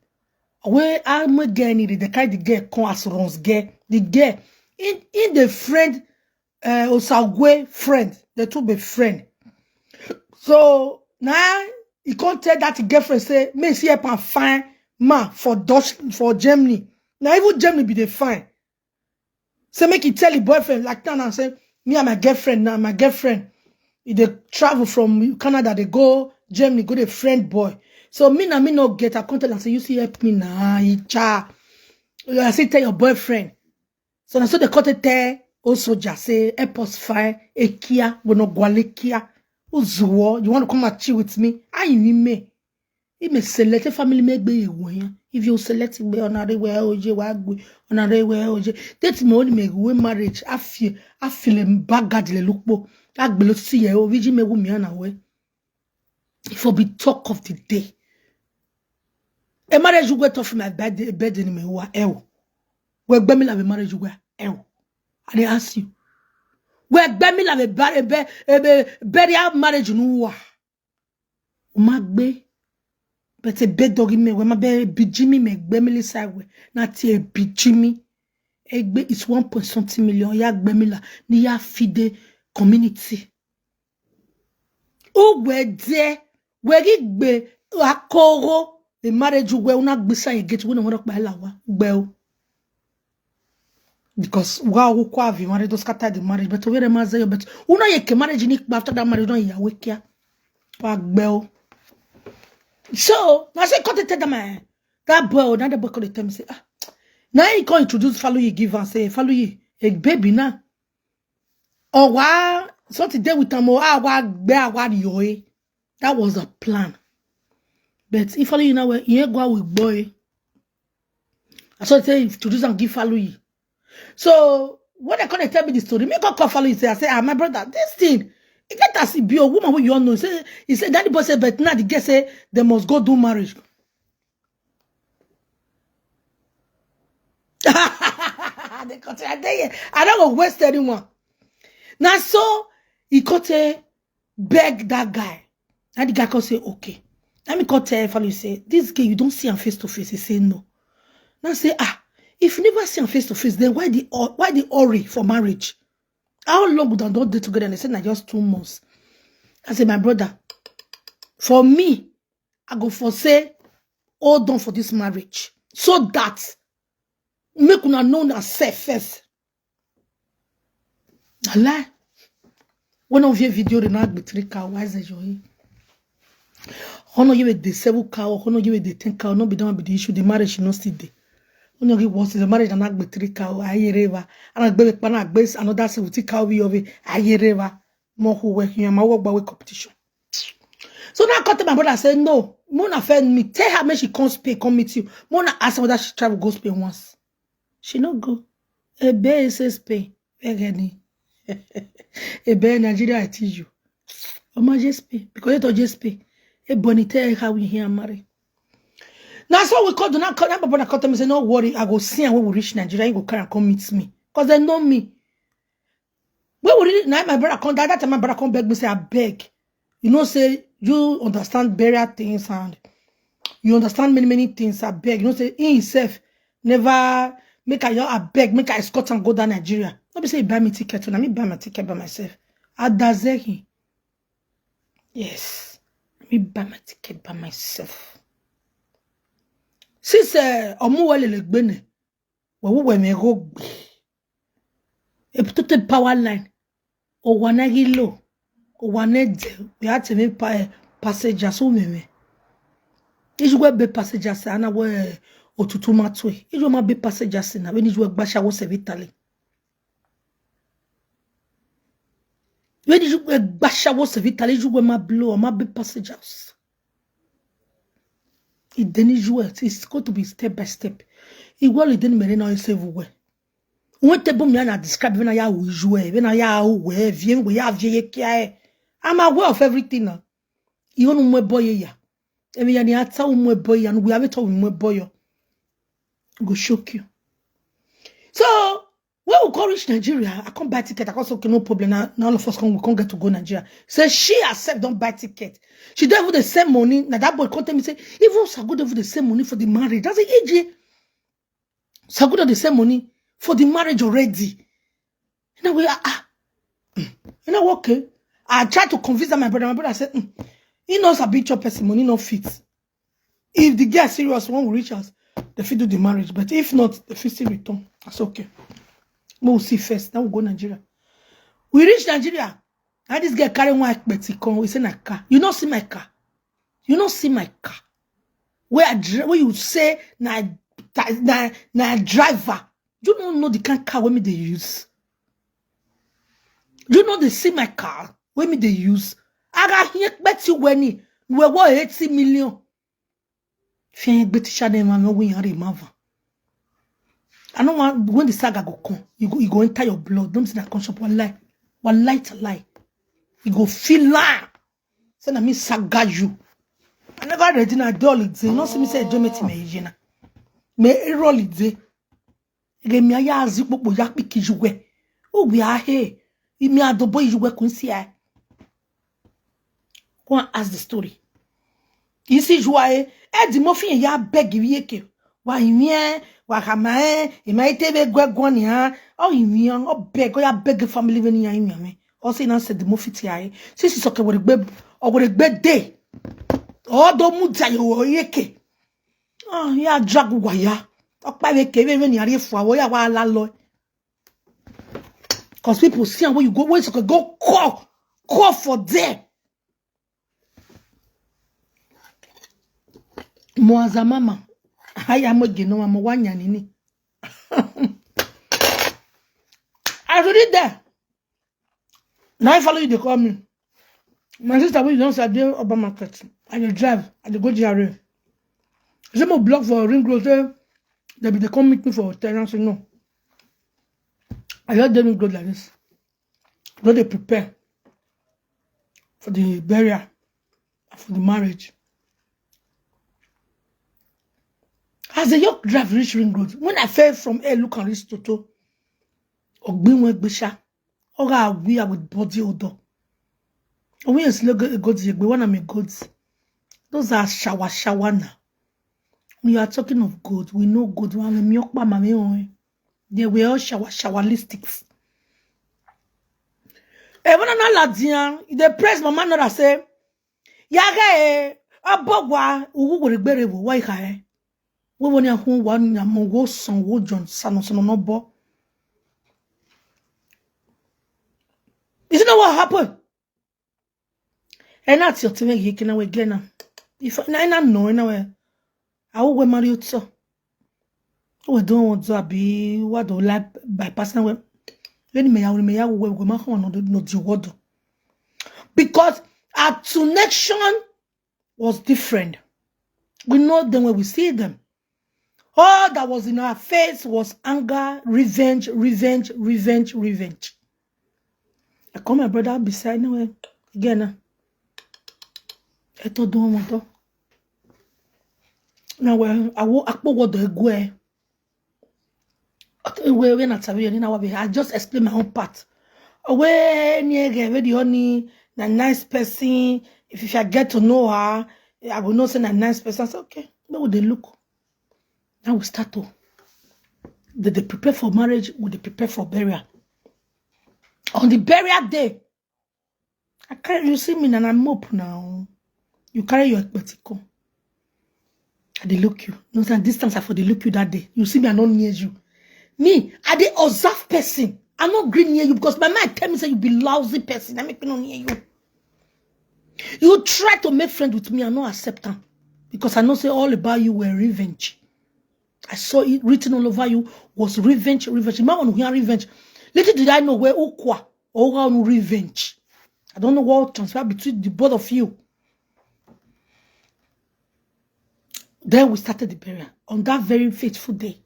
When I make girl need, they carry the girl come as runs girl. The girl in in the friend, uh, Osagwe friend. They two be friend. So now he can't tell that girlfriend say, "Me see help and find man for Dutch, for Germany." Now even Germany be the fine. Say make he tell his boyfriend like that and say, "Me and my girlfriend now, my girlfriend, if they travel from Canada, they go Germany, go the friend boy." So me na me no get. I come tell am say, "You see help me now, Icha." I say tell your boyfriend. So na so they cut it tell old soldier say, "Help us find Ekia, we no gwalekia. Uzuo, you want to come and chill with me? Ayi me." He may select a family may be when if you select me on a way oje wagwe on a way oje. That me only make we marriage. I feel I feel a bagad le look bo. I below see ya origin me woman away. If I be talk of the day. A marriage you wait off my bed bed in me wa ew. Where Bemila be marriage you were ew. I dey ask you. Where Bemila be burial marriage no wa. O ma gbe. But a bed doggy me, where my bed be Jimmy me, Bemili side way. Not a be Jimmy. Egbe is one point something million. Ya Bemila, ni ya feed the community. O where there, where it be, akoro, the marriage where una gbisa you get when I want to buy lawa. Well, because wa ukwa vi married to scatter the marriage, but where the maze, but una ye ke marriage ni after that marriage don ya wekia. Wa gbel. So now say cut it tell them, eh, that boy, now the boy call the tell me say, "Ah, now he can introduce Faluyi give and say Faluyi a baby now." Or why something there with am, or ah, wa gbe awa yoe. That was a plan. But if Faluyi now, he ain't go with boy. I saw say introduce and give Faluyi. So when they come and tell me the story, me go call Faluyi say, I say, "Ah, my brother, this thing, it get as it be a woman who you all know." Say, he said, "Daddy boy said, but now the girl say they must go do marriage." They continue, I dey here. I don't go waste anyone. Now so he come say beg that guy. And the guy come say, "Okay." Let me come tell Faluyi say, "This girl, you don't see am face to face." He say, "No." Now say, "Ah, if you never see am face to face, then why the hu- why the hurry for marriage? How long would I not dey together?" And they say, "Na just two months." I say, "My brother, for me, I go for say, hold on for this marriage so that make una know na self first." I lie. When I view video, they not be three cow. Why is it your? Hono you with the seven cow, hono you with the ten cow, no be done be the issue. The marriage should not still dey. Hono you was the marriage and not be three cow. I hear river. And I be pana base another seventy cow we of it. I hear river. More who work here, my work by way competition. So now I come to my brother and say, "No, Mona friend me. Tell her make she come Spain, come meet you." Mona ask her whether she travel go Spain once. She no go. Ebe is Spain. Where any? Ebe Nigeria I teach you. Omo J S P. Because you to J S P. E boni tell how we here marry. Now so we call the now call that brother call me say, "No worry, I go see am when we reach Nigeria. You go carry am come meet me." Because they know me. When we really now my brother come that, that time my brother come beg me say, "I beg. You know say you understand burial things and you understand many many things. I beg." You know say he himself never make I I beg make I escort and go down Nigeria. Not be say he buy me ticket. When I me buy my ticket by myself. Adazehi. Yes. Me buy my ticket by myself. Since uh, Omuwele Legbene, we we me go. A total power line. O wana gilo. O wana de. We had to make pa- passengers who me me. Iju we be passengers ana we otutu matwe. Iju ma be passengers na when iju we gbasha wo se vitale. When iju we gbasha wo se vitale, iju we ma blow, ma be passengers. It then iju we, it's going to be step by step. It will then mere na ese we. When te bum ya na describe when ya wu iju we, when ya wu we, vie we ya vie ye kia. I'm aware of everything now. You know my boy ya. Emi ya ni ata my boy ya, and we have it all with my boy. Go shock you. So When we come reach Nigeria, I come buy ticket. I come say, "Okay, no problem. Now, now all of us come, we come get to go Nigeria." Say she herself don't buy ticket. She don't even the same money. Now that boy come tell me say, even Sagu don't even the same money for the marriage. That's the A J. Sagu don't the same money for the marriage already. And we are, ah, you know, okay. I tried to convince that my brother. My brother said, "Mm, he knows a big chop person money, no fit." If the girl serious, when we reach us, they fit do the marriage. But if not, they fit still return. That's okay. We will see first. Then we go Nigeria. We reach Nigeria. And this girl carry one ekpeti come. We say, "Na car. You not see my car. You not see my car. Where I dri- where you say na na na driver. You don't know the kind car wey me dey use. You know they see my car wey me dey use. Aga here ekpeti weni. We were eighty million." Fien ekpeti shade ma me we yare mava. I don't want when the saga go come. You go, you go enter your blood. Don't say that come shop. One lie, one lie to lie. You go feel lie. Say na me saga you. I never ready na dolly day. No see me say enjoyment me yena. Me e rolly day. Ege mi aya azi popo ya piki you we. Oh, we are here. Imi adobo you we kunsi ai. Go and ask the story. You see, you are a Eddie Murphy and ya beg you yeke. Wa imie, wa hamae, imaite be gwagwani ha. Oh, imie, oh, beg, oh, ya beg the family when you are imie. Oh, say, "Now said the Murphy ti aye." Since it's okay, what a babe, or what a bad day. Oh, don't move to your yeke. Oh, yeah, drag wire. Talk by the cave when you are here for a while, while I love. Because people see where you go, where you go call, call for there. Moaza mama, I am again, no, I'm a one yanini. I read it there. Now I follow you, they call me. My sister, we don't say, "I dey Oba Market. I dey drive, I dey go G R A." Say, "Mo block for Ring Road, say, they be, they come meet me for hotel." And I say, "No. I just dey Ring Road like this." Don't they prepare for the burial, for the marriage. As a young drive reach Ring Road, when I fell from air, look and reach Toto. Ogbinwe Gbisha. Oga we are with body odor. We is logo gods, we wanna make gods. Those are shower, shower now. When you are talking of gold, we know gold. One, we milk, mama, me, oh, eh. They were all shower, shower lipsticks. Eh, when I'm not Ladian, they praise my man, I say, "Yaga, eh, abogwa, ugu, were, bere, wo, wai, ka, eh." We want to who one, ya, mo, wo, son, wo, John, son, son, no, bo. You know what happened? And that's your thing, you can, we get now. If I, I know, you know, I will marry you too. We don't want to be what do like by personal way. When me, I will, me, I will, we, we, no, no, the word. Because our connection was different. We know them when we see them. All that was in our face was anger, revenge, revenge, revenge, revenge. I call my brother beside me again. I told them what. Now, well, I will, I put what the go. Wait, wait, not sorry, you know, I just explain my own part. Away near again, where the honey, na nice person. If, if I get to know her, I will know say na nice person. I say, "Okay, where would they look?" Now we start to. They, they prepare for marriage, we they prepare for burial. On the burial day, I carry, you see me, and I'm up now. You carry your ekpeti come. I dey look you. No, sir, distance I for dey look you that day. You see me, I not near you. Me, I dey observe person. I not gree near you because my mind tell me say you be lousy person. I make me not near you. You try to make friend with me, I not accept am because I know say all about you were revenge. I saw it written all over you was revenge, revenge. My one here revenge. Little did I know where ukwa or on revenge. I don't know what transpired between the both of you. Then we started the burial on that very fateful day.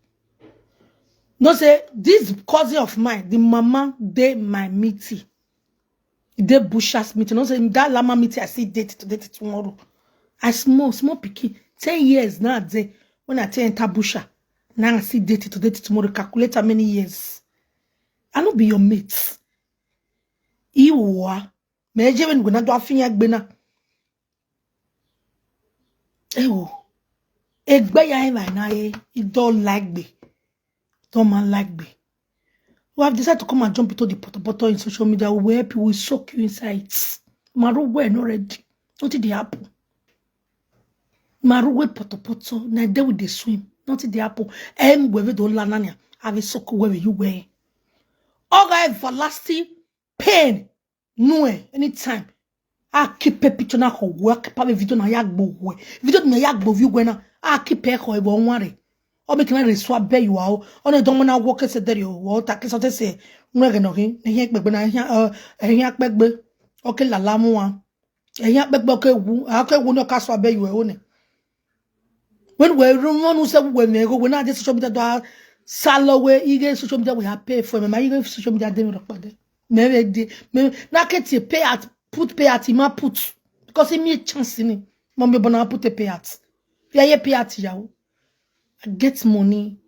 No say this cousin of mine, the mama, they my meeting. They Bushers meeting. No say that Lama meeting, I see date today to tomorrow. I small, small picky. Ten years now, they when I tell enter Busha, now I see date today to tomorrow. Calculate how many years. I no be your mate. Iwa. Me je when gona do afinya gbe na. Ewo. Egbe ya e na e. I don't like me. Don't man like me. We have decided to come and jump into the potopoto in social media. We will help you. We soak you inside. Maru we no ready. Nothing dey happen. Maru we potopoto. Na there we dey swim. Nothing dey happen. Em we we don la nanya. Have a soak where you were. All that everlasting pain. No eh. Anytime. I keep a picture na ho. I keep a video na ya gbo we. Video na ya gbo view we na. I keep a ho e bo nware. O me kina re swa be you are. O ne don na work se there you. O ta ke so te se. Nwe ge no hin. Ne hin pegbe na hin. Eh, hin pegbe. Okay, la la mu wa. Eh, hin pegbe okay wu. Okay wu no ka swa be you o ne. When we run one who say we me go we na this social media do salo we. You get social media we have pay for me. My you get social media dey me rock pade. Me we dey me na ke ti pay at put pay at ma put because e me chance ni. Mo me bona put a pay at. Yeah, yeah, pay at ya o. I get money.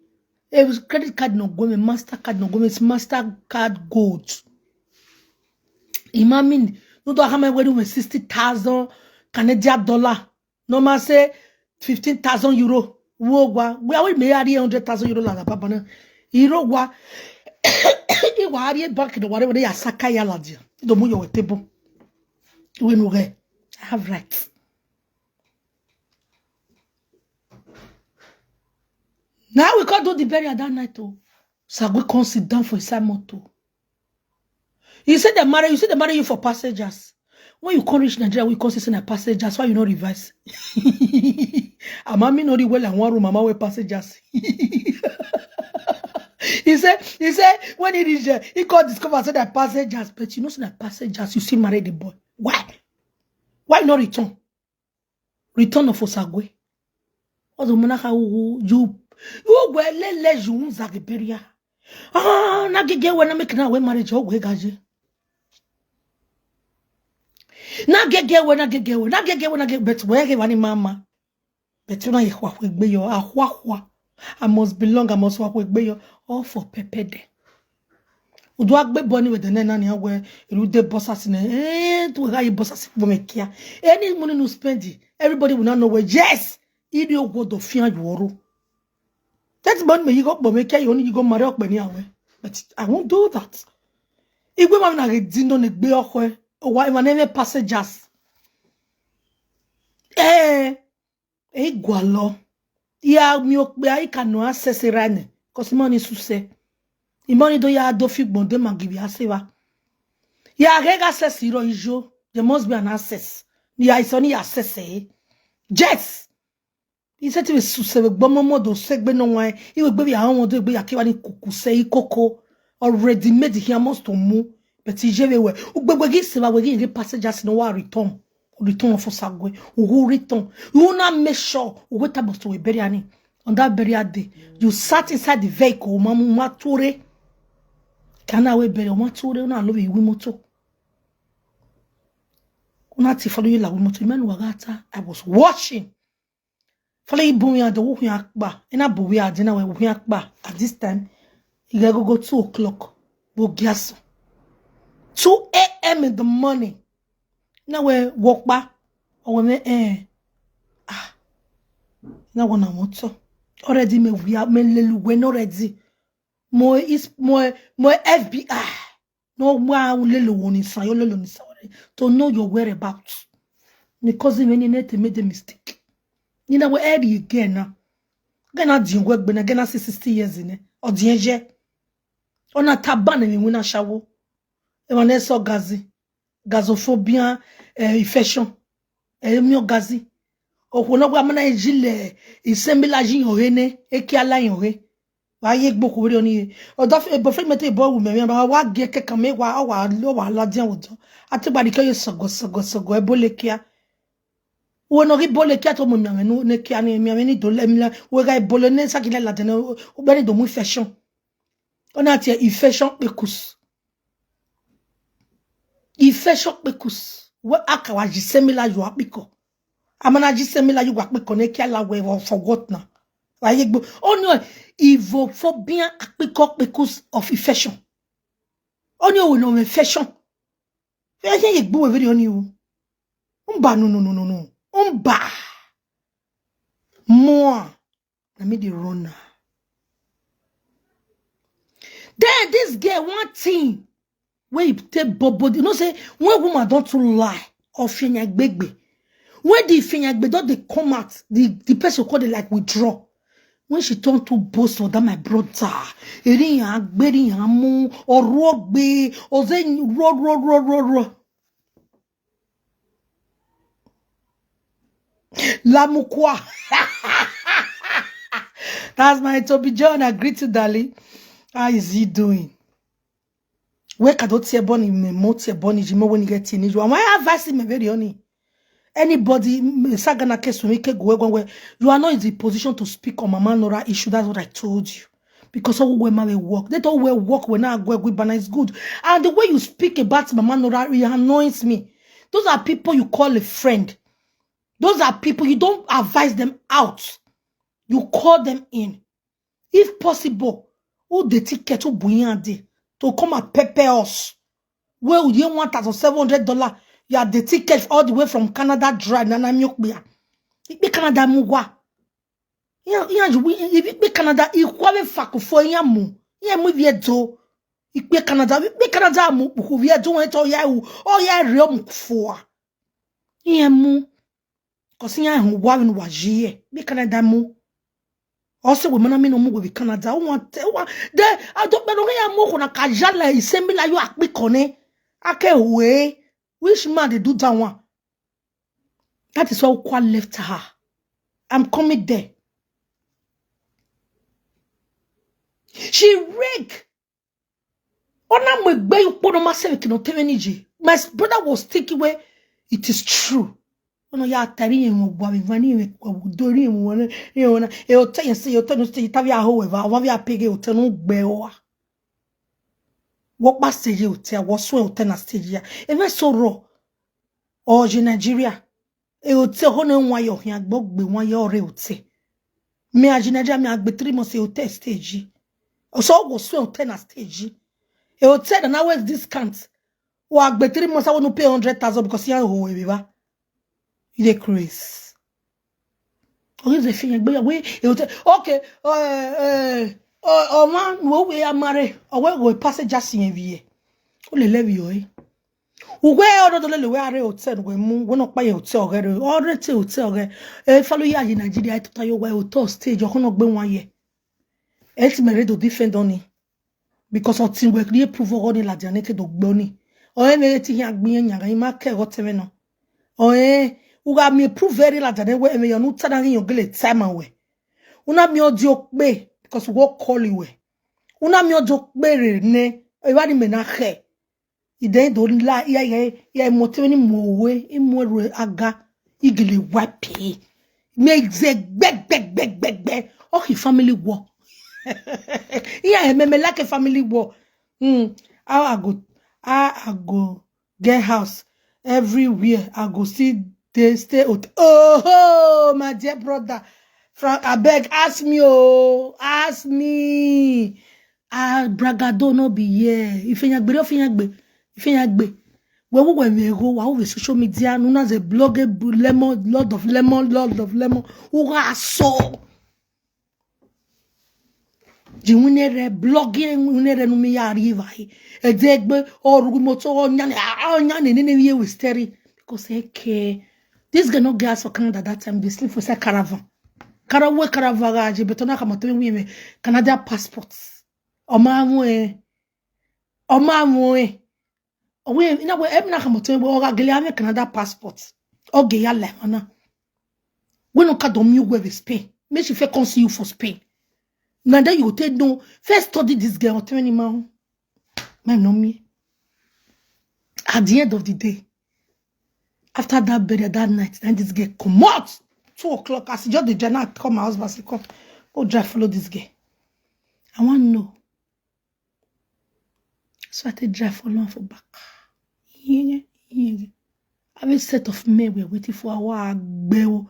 Eh, credit card no go me, Mastercard no go me, it's Mastercard Gold. Imagine, no do how my wedding with sixty thousand Canadian dollar. No man say fifteen thousand euro. Wo gwa. We are we may have hundred thousand euro la baba na. Euro gwa. Iwa hari bank no whatever they asaka ya la dia. Do mu your table. We no get. I have rights. Now we can't do the burial that night. Oh, Sagwe come sit down for inside motor. You say they marry, you say they marry you for passengers. When you come reach Nigeria, we come say na passengers. Why you no revise? Ama me know the well and one room, ama we passengers. He say, he say when he reach there, he come discover say that passengers, but you know say na passengers. You still marry the boy. Why? Why you no return? Return of Osagwe. Ozo mona ka u you you gwe lele ju unza ge beria. Ah, na gege we na make na we marriage o gwe gaje. Na gege we na gege we na gege we na gege but we ge wani mama. But una ye hwa hwe gbe yo ahwa hwa. I must belong, I must hwa hwe gbe yo. All for pepede. Udu agbe boni we dene nani awe irude bossas ne. Eh, tu ga yi bossas bo me kia. Any money no spend, everybody will not know where. Yes, idi ogwo do fian yuoro. That money me you go bo me kia, you only you go marry up ni awe. But I won't do that. Igwe ma na ge dindo ne gbe okwe. O wa ma name passengers. Eh, e gwalo. Ya mi okpe ai ka no access rane. Cause money suse. Imoni do ya do fi gbon de ma give ya seva. Ya ge ga access iro ijo. There must be an access. Ya iso ni access eh. Yes. He said to me suse we gbomo mo do segbe no wan. Iwe gbe ya won do gbe ya ke wa ni kuku se ikoko. Already made he must to mu. But he jeve we. Ugbegbe gi seva we gi passengers no wa return. Return for Sagwe. Ugu return. You na make sure ugu tabosto we bury ani. On that burial day, you sat inside the vehicle, mamu mature. Kana we bury mature una lo we moto. Una ti follow you la we moto. Man wagata. I was watching. Follow you bumi and the wuhu akpa. Ina buwi adina we wuhu akpa. At this time, you go go two o'clock. Bo giaso. Two a.m. in the morning. Na we walk back. Or we me eh. Ah. Na one moto. Already me we are me lelu we already. Mo is mo mo F B I. No wa lelo woni san yo lelo ni san to know your whereabouts. Because when you need to make the mistake. You know where you get now. Gana di ngwe gbe na gana sixty years in. Or di enje. Ona taban ni wina shawo. E ma ne so gazi. Gazophobia eh, infection. Eh, mi o gazi. Okwo no gwa mana ejile isembi la jin ohe ne, eki ala yin ohe. Wa ye gbo ko re oni. Odo fe bo fe mete bo wu me mi ba wa ge ke kan me wa o wa lo wa la dian wo do. Ati gba di ke yo sogo sogo sogo e bole kia. Wo no ri bole kia to mo mi ame nu ne kia ni mi ame ni do le mi la. Wo ga e bole ne sa ki le la de ne. O be ni do mu infection. Ona ti infection pekus. Infection pekus. We aka wa ji semila yo apiko. Amana ji semila yo apiko ne kia la we for what now? Wa ye gbo. Oh no, ivophobia apiko pekus of infection. Only we no fashion. Fashion you go with you. Umba, no, no, no, no, no. Umba. More. Let me the runner. Then this girl, one thing, when you take body, you know, say, when woman don't too lie, or finyagbe, when the finyagbe don't they come out, the, the person called it like withdraw. When she turned to boast for that, my brother, eriyan, gberiyan mu, orogbe, oze, ro, ro, ro, ro, ro. Lamukwa. That's my Toby John. I greet you, darling. How is he doing? Where can don't tear bunny me, mo tear bunny, Jimmy, when you get in? You are my advice in my very only. Anybody, mm, Sagana case to make it go where you are not in the position to speak on Mama Nora issue. That's what I told you. Because all where my work, they don't wear work when I go with banner is good. And the way you speak about Mama Nora, it annoys me. Those are people you call a friend. Those are people you don't advise them out. You call them in. If possible, who the ticket to Buyande to come and pepper us? Where would you one thousand seven hundred dollar? You are the ticket all the way from Canada dry. Nana miokbia. Ikpe Canada muwa. Ya, ya, you, if Ikpe Canada, ikwawe fakufo ya mu. Ya mu vieto. Ikpe Canada, Ikpe Canada mu, ku vieto, weto ya u, o ya re mu kufo. Ya mu. Kosi ya hu wa nu wa jie. Ikpe Canada mu. Also, we mana mi no mu we Canada. O wa te, wa, de, I don't know ya mu ko na kajala, isemi la yo akpi kone. Ake we. Which man they do that one? That is why Ukwa left her. I'm coming there. She rake. Ona mo gbe you put on myself, you know, tell me. My brother was thinking where it is true. Ono ya tari yen mo gba mi vani yen mo dori yen mo na yen mo na e o te yen se e o te no se tavi a ho we va wa vi a pege o te no gbe o wa. Wo pa stage o te wo so o te na stage ya. E ve so ro. O je Nigeria. E o te ho na nwa yo hin agbo gbe nwa yo re o te. Me a je Nigeria me agbe three months e o te stage. O so wo so o te na stage. E o te na na we discount. Wa gbe three months, I want to pay hundred thousand because you are who we ba. You dey craze. Oge ze fi yẹn gbéyàwó e o te okay. Eh, eh, ọmọ wo we amare owe go passenger si yẹn vi e. O le levi o e. Uwe ọdọ do le le we are hotel we mu we no pa yẹn hotel ọgẹ re ọrẹ te hotel ọgẹ. E follow ya yi Nigeria e tota yo we hotel stage ọkọ náà gbé wọn yẹ. E ti mẹrẹ do defend on ni. Because ọtí wẹ̀ kí prove ọgọ́ ni làjà ní kéde ògbó ni. Ọ̀hẹ́ mi ti hin agbìyàn yàrá yín má kẹ́ ẹ̀rọ tẹ́rẹ́ náà. Ọ̀hẹ́ uga mi prove ẹ̀rí làjà ní wẹ́ ẹ̀mí yọ̀nù tẹ́lá yín yọ̀gẹ́lẹ̀ tẹ́mà wẹ̀. Una mi ọdí o pé because wọ́n kọ́ lì wẹ̀. Una mi ọdí o pé rè ní ìwádìí mẹ́ná xẹ́. Ìdẹ́yìn tó ńlá ìyá ìyá ìyá ìmọ̀ tẹ́rẹ́ ní mọ̀ òwe ìmọ̀ ẹ̀rọ aga. Igele wipe. Me ze gbe gbe gbe gbe gbe. Okay, family war. Yeah, me me like a family war. Hmm. How I go? How I go get house everywhere? I go see they stay out. Oh, my dear brother, from I beg, ask me, oh, ask me. Ah, bragado no be here. If you gbere, if you gbe, if you gbe. We wo we me go wa wo social media no na ze blog lemon, lord of lemon, lord of lemon. Wo ga so. Ji wune re blog wune re no mi ya ri va. E de gbe oru mo to o nya ne a nya ne ne ne ye we steri because e ke this guy no get house for Canada that time they sleep for say caravan. Caravan caravan ga je beto na kama to we me Canada passport. Ọmọ àwọn ẹ ọmọ àwọn ẹ ọwọ ẹ iná wẹ ẹmí náà kàmọ tó ń wẹ ọgá gẹlẹ àwọn Canada passport ọgẹ yà lẹ wọn náà. When you come to me wẹ Spain make she first come see you for Spain. Na then you go take no first study this girl ọtí mẹni máa ń mẹ nà mí. At the end of the day, after that burial that night, then this girl comot two o'clock as e just dey drive now call my husband say come go drive follow this girl. I wan know. So I take drive for long for back. Having set of men were waiting for our agbeo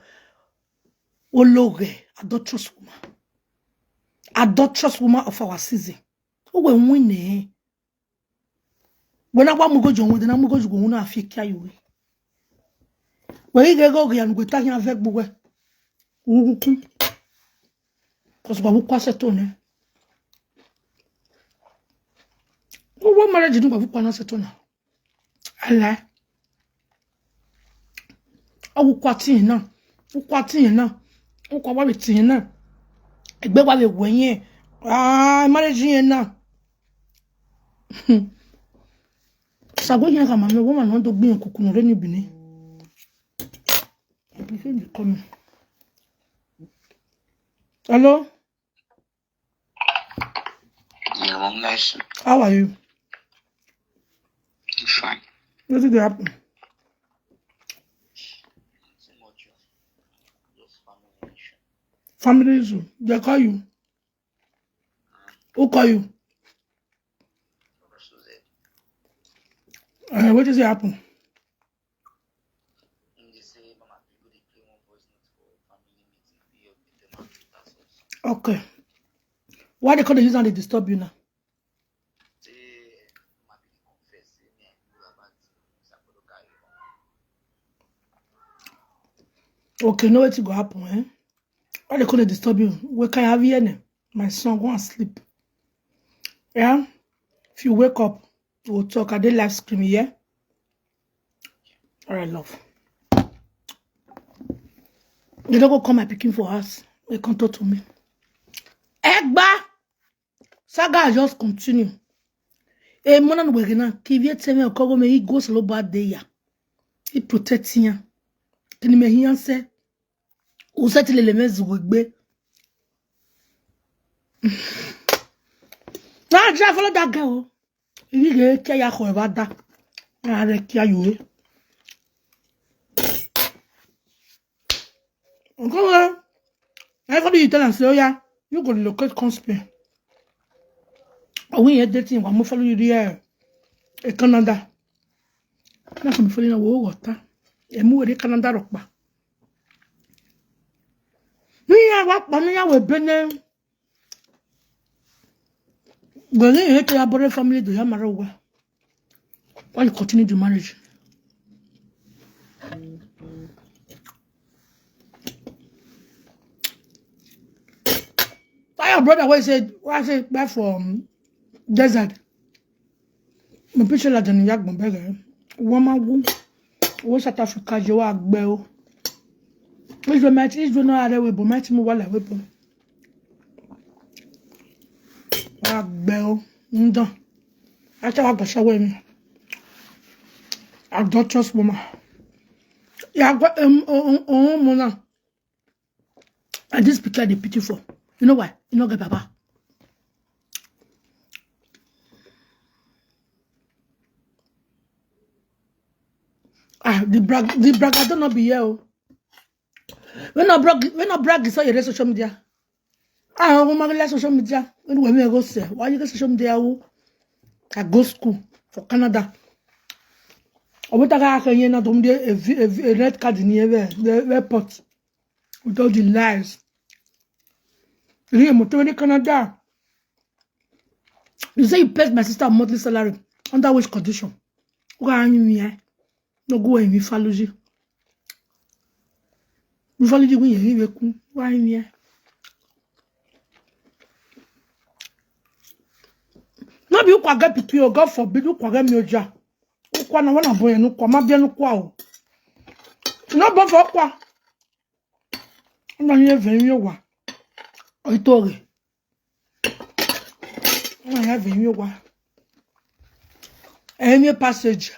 ologhe adulterous woman. Adulterous woman of our season. Who will win eh? When I want to go John, when I go John, I feel carry away. When you go, go, and go tell you, avec, because we will pass it on. What marriage do we pass it on? Ala. Awu kwa tin na. Ukwa tin na. Ukwa wa tin na. Egbe wa we wenye. Ah, marriage yen na. Sago yen ka ma me woman no do gbin kuku no re ni bini. Hello? Yeah, I'm nice. How are you? I'm fine. What did happen? Just family issue. Family issue. They call you. Who call you? Uh, what does it happen? They say, Mama, people they play one voice note for family meeting. Be your better man, that's all. Okay. Why they call the user and they disturb you now? Say, Mama, be the confess. Say, me, I do about Sakodo carry. Okay, know what go happen, eh? Why they call they disturb you? We can have here, my son, go and sleep. Yeah? If you wake up, we'll talk. I did live stream, yeah? All right, love. They don't go call my picking for us. They come talk to me. Egba! Saga just continue. E mona no wegena, kivye teme okogo me, he goes lo bad day ya. He protecting ya. Can you hear say? Usa ti lele me zugbe. Na ja follow that girl. Ibi ge ke ya ko e ba da. Na re ki ayo e. Nko wa. Everybody you tell am say, oh yeah, you go locate come Spain. Oh, we here dating, we follow you there. E Canada. Na come follow na wo water. E mu we Canada ropa. Ni ya wa pa ni ya we bene. Gole ye to ya bore family do ya mara wa. Why you continue the marriage? Why your brother, why say, why say buy for, um, desert? Mo picture la jani yak mo bega. Wama wu. Wo South Africa je wa gbe o. Ijo might, ijo no are we bo might mo wala we bo. Wa gbe o. Ndo. Acha wa gosha we mi. Adulterous woman. Ya go, um, um, um, um, mona. And this pikin I dey pity for. You know why? You no get baba. Ah, the brag, the brag, I don't know be here. Oh. When I brag, when I brag, is all your social media. Ah, oh my, social media. When we go say, why you get social media? Oh, I go school for Canada. I went to get a, a, a red card in here, the airport. With all the lies. You hear me, Canada. You say you paid my sister a monthly salary. Under which condition? Who are you here? No go in Faluji. Faluji, we here. Why in here? No be ukwa get pikin o, God forbid, ukwa get mi oja. Ukwa na wana boy, no kwa, ma bia no kwa o. No bo for kwa. Ina ni eve mi wa. Oito re. Ina ni eve mi wa. Any passage.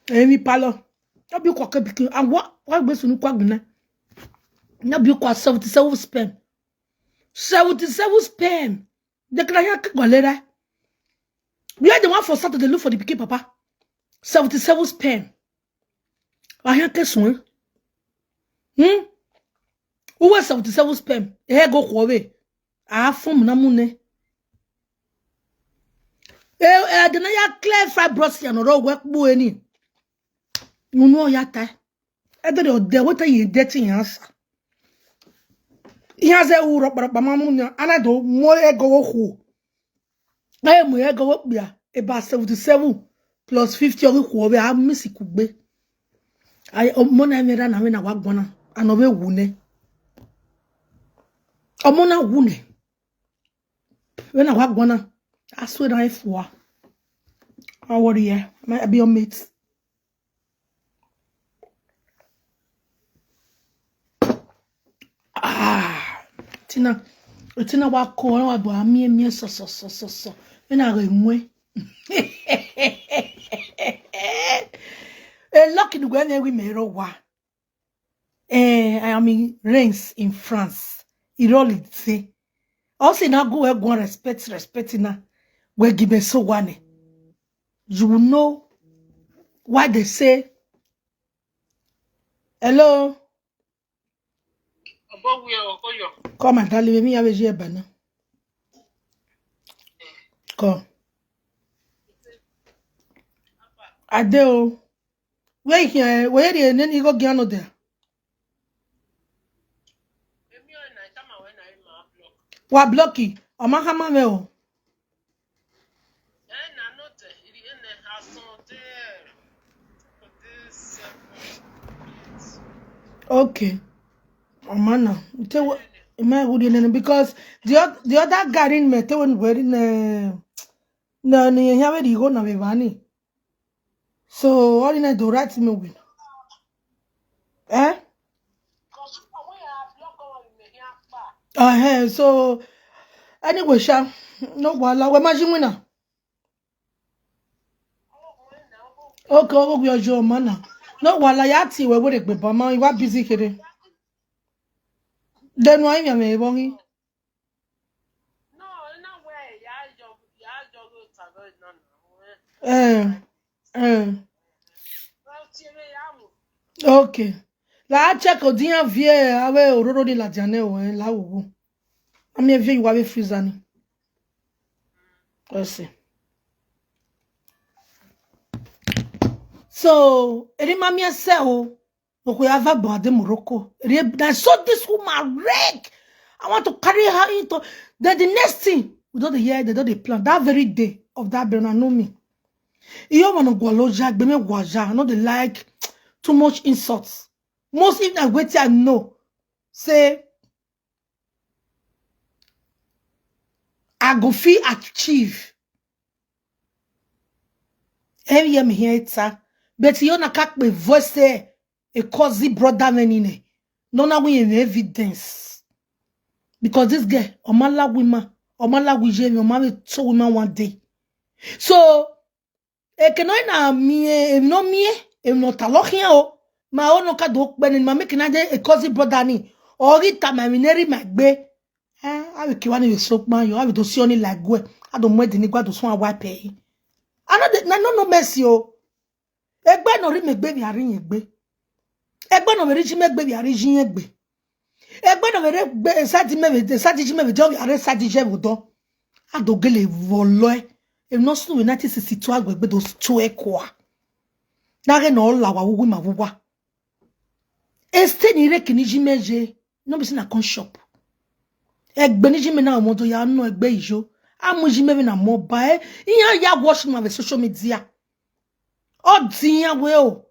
Any palo. No be ukwa get pikin. And what, what be sunu kwa gune? No be ukwa seventy-seven sperm. Seventy-seven sperm. They can hear Galera. We are the one for Saturday look for the pikin papa. Seventy-seven sperm. I hear this one. Hmm? Who was seventy-seven sperm? Eh, go away. I form na mune. Eh, eh, the na ya clear fibrosis and all work bu any. You know ya tie. Ede de ode weta ye de tin ya sa. Ya ze u ro para pa mamu na ana do mo ego wo khu. E mo ego wo bia e ba seventy-seven. plus fifty ori ku obe a misi kugbe. Ai, omo na mera na we na wa gbona. Ano we wune. Omo na wune. We na wa gbona. I swear na ifua. I worry, yeah. My be your mate. Ah, Tina, Tina wa ko wa bo amie mie so so so so so. We na re nwe. E lucky du gwe ne wi mero wa. Eh, I am in Reims in France. Irolite. Also, now go where go respect, respect na. Where give me so one. You will know why they say hello. Come and tell me, I will hear banana. Come. Adeo. Where here? Where the name you go Giano there? Wa blocky. Oma hama me o. Okay. Oma na. Te wa. Ima wudi nene because the oth- the other garden me te when wearing na na ni ya we di go na me vani. So all in do right me win. Eh? Uh, so anyway, sha, no wala we imagine winner. Okay, ogo gbe ojo mana. No wala ya ti we we gbe ba ma iwa busy kere. Then why me me bongi? Eh, eh. Okay. La check o dia vie awe ororo ni la jane o eh, la wo. Ami vie iwa we freezer ni. Let's see. So, eri mami ese o. Oku ya va bo ade Morocco. Eri e- I saw this woman wreck. I want to carry her into then the next thing. We don't hear, they don't dey plan. That very day of that burial, I know me. You want to go loja, gbe me gwaja. I know they like too much insults. Most if I wait, I know. Say I go feel achieve. Every year me hear it, sir. But you na kak me voice say a cousin brother many ne. No na we in evidence. Because this girl, omala woman, omala wije, omala so woman one day. So e ke no na mi e no mi e no ta lo hian o. Ma o no ka do pe ni ma me ke na de a cousin brother ni. Ori ta ma mi neri ma gbe. Eh, I will kill one of your soap man. You have to see only like go. I don't want the nigga to swan wipe eh. I know that no no mercy o. Egbe no ri me gbe bi ari yen gbe. Egbe no me ri ji me gbe bi ari ji yen gbe. Egbe no me re gbe sadi me be sadi ji me be do bi ari sadi je wo do. Adogele volo e. E no sunu nineteen sixty-two agbe gbe do stu e kwa. Na ge no la wa wu ma wu wa. Este ni re kini ji me je. No be say na come shop. Egbe ni ji me na mo do ya no egbe ijo. Amu ji me na mo ba e. Iya ya watch me on social media. O diyan we o.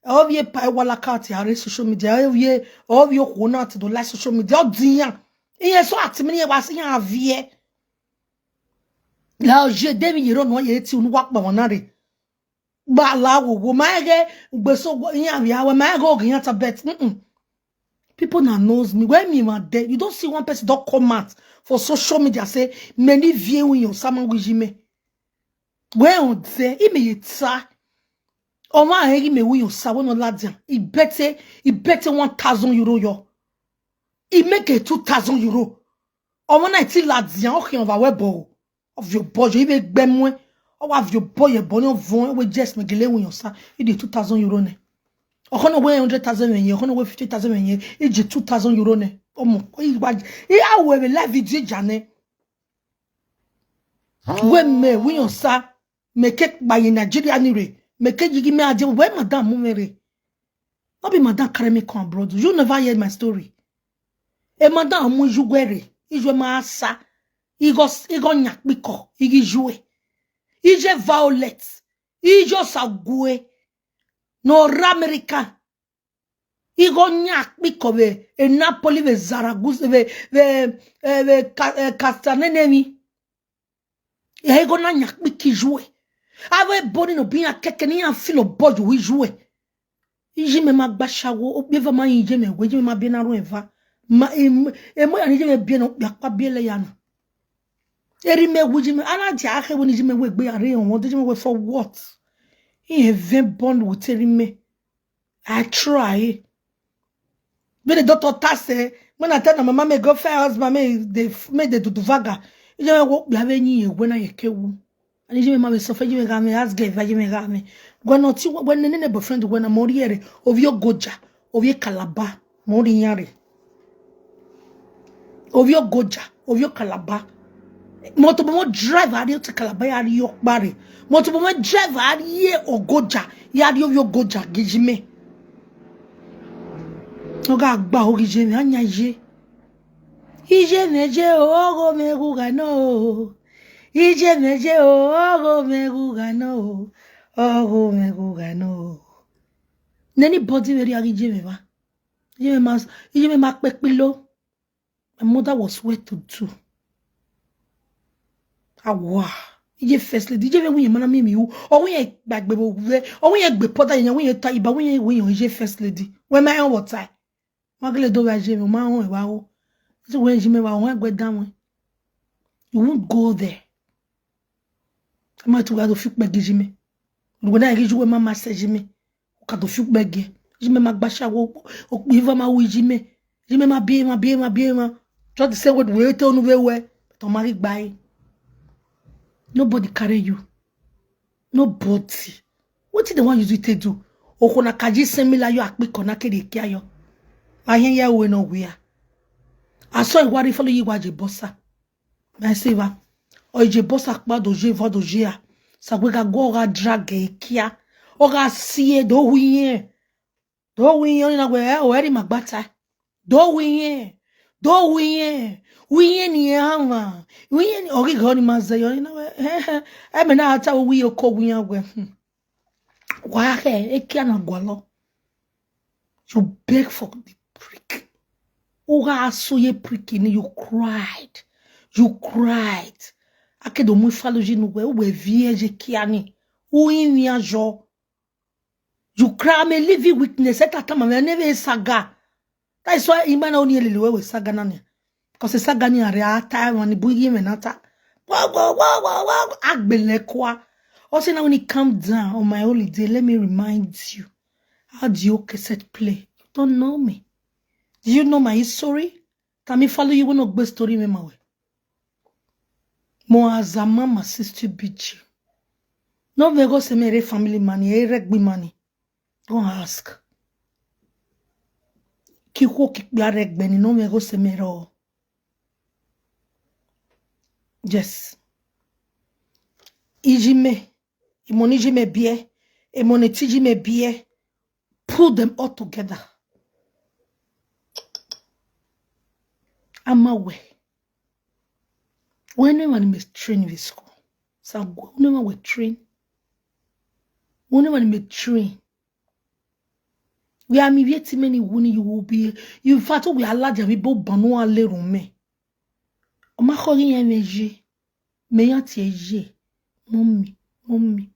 E o vie pa e wala ka ti are social media. E o vie o vie o ko na ti do like social media. O diyan. Iye so ati mi ni e wa si yan vie. La o je de mi yero no ye ti unu wa pa won na re. Ba la wo wo ma ge gbe so wo yan wi awe ma ge o ge yan ta bet. Mm-mm. People na knows me. When me ma there, you don't see one person don't come out for social media say many view in your sama wiji me. Where on there, he may try. O ma he me wi your sa when no ladian. He better he better one thousand euro yo. He make a two thousand euro. O ma na ti ladian o hin over we bo. Of your boy, you even gbe mo. O wa of your boy e bo ni von we just me gele wi your sa. He dey two thousand euro ne. O kono we hundred thousand yen, o kono we fifty thousand yen. He dey two thousand euro ne. O mo, he wa he a we be live video jane. We me wi your sa. Me ke ba in Nigeria ni re. Me ke yigi me aje we madam mo me re. No be madam carry me come abroad. You never hear my story. E madam mo ju gwere. Ijwe ma asa. Igo igo nyak biko. Igi jue. Ije violet. Ijo sague. No ra America. Igo nya kpiko ve e Napoli ve Zaragoza ve ve eh, ve Ca- eh, Castanenemi. Ya igo na nya kpiki jue. Ave boni no binya keke ni ya filo boju wi jue. Iji me ma gbashawo, obi eva ma ije me we, ije me ma bi na ru eva. Ma em- emo ya ni ije me bi no bi akpa bi ele ya no. Eri me wu iji me ana ti ahe we ni iji me we gbe are on, iji me we for what? He even bond with eri me. I try. When the doctor tell say, when I tell my mama me go find husband, me they me they do the vaga. You know what? We have any when I ke wu. And you may suffer you may ask gave you may. When not you when the boyfriend when I'm more here, of your goja, of your calaba, more here. Of your goja, of your calaba. Mo to mo drive ari o ti Calabar ari o pare. Mo to mo drive ari e ogoja, yari o yo goja gijime. Oga gba o gijime anya je. Ije me je o, ogo me guga no. Ije me je o, ogo me guga no. Ogo me guga no. Anybody very agi je me ba. Ije me ma, ije me ma pepilo. My mother was well to do. Awa. Ije first lady. Ije me wiye mana mi mi u. O wiye gbagbe bo we. O wiye gbe poda yen, wiye ta iba, wiye wiye ije first lady. We ma en water. Magale do wa je me ma won e wa o. Ti we ji me wa won e gbe da won. You won't go there. Ma tu ga do fi pe giji me. Lu na giji we ma ma se ji me. Ka do fi pe ge. Ji me ma gbashawo. O pe va ma wi ji me. Ji me ma bi ma bi ma bi ma. Just the same way we te onu we we. To ma ri gba e. Nobody carry you. Nobody. What did they want you to do? Oko na kaji send me la yo akpi kona kede kia yo. Ma yen ya we no we a. I saw a worry follow you waje bossa. My saver. O ije bossa kpa do je vo do je a. Sa we ga go ga drag e kia. O ga sie do huyen. Do huyen na we e o eri magbata. Do huyen. Do huyen. Huyen ni e ama. Huyen ni ori go ni ma ze yo na we. E me na ata wi o ko huyen we. Hmm. Wa he e kia na gwalo. You beg for the prick. Uga aso ye prick ni you cried. You cried. Akedo mu faluji nu we we vie je kia ni. U invi ajo. You cry, I'm a living witness. Eta tama me neve saga. That is why imana oni elele we saga na ni. Because saga ni are ata wani buyi me nata. Wa wa wa wa wa agbele kwa. O say now when he come down on my holiday, let me remind you. How do you cassette play? You don't know me. Do you know my history? Can me follow you when no story me my way? Mo as a mama sister bitch. No ve go se mere family money, e regbi money. Go ask. Ki ho ki pe aregbe ni no ve go se mere o. Yes. Ijime. Imoni jime bie. Imoni tijime bie. Put them all together. Amawe. When anyone may train with school. So when anyone will train. When anyone may train. We are me yet many wuni you will be. You fact we are large and we both banu a little me. Oma khori yen me je. Me yan ti e je. Mommy, mommy.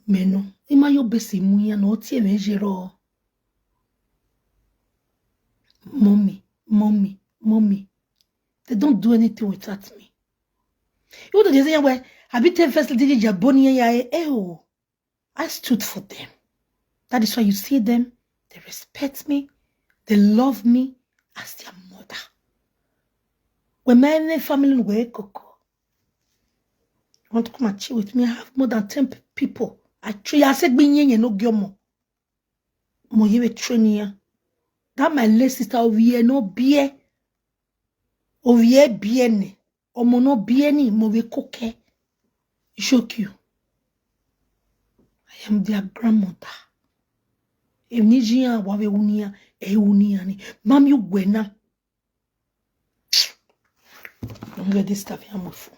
Me no. Ima yo besi mu yan no ti e me je ro. Mommy, mommy, mommy. They don't do anything without me. You know they say, well, I be ten first lady Jaboni ya eh oh. I stood for them. That is why you see them. They respect me. They love me as their mother. When my family were coco, you want to come and chill with me? I have more than ten pe- people. I train. I said, be nye no gyomo. Mo ye train ya. That my late sister over here no beer. Over here beer ne. Omo no bi eni mo ve koke. Shock you. I am their grandmother. If ni ji ya wa ve unia, e unia ni. Mam you gwena. Don't get this stuff here, my phone.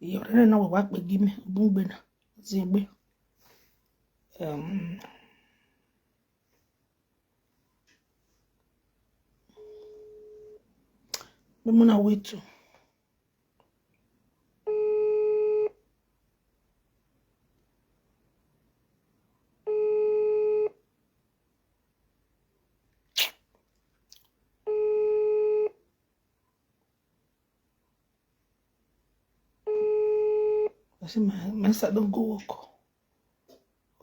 Yore na wa pe gi mi bungbe na. Zingbe. Um, Muna wait to. I say my, my son don't go work.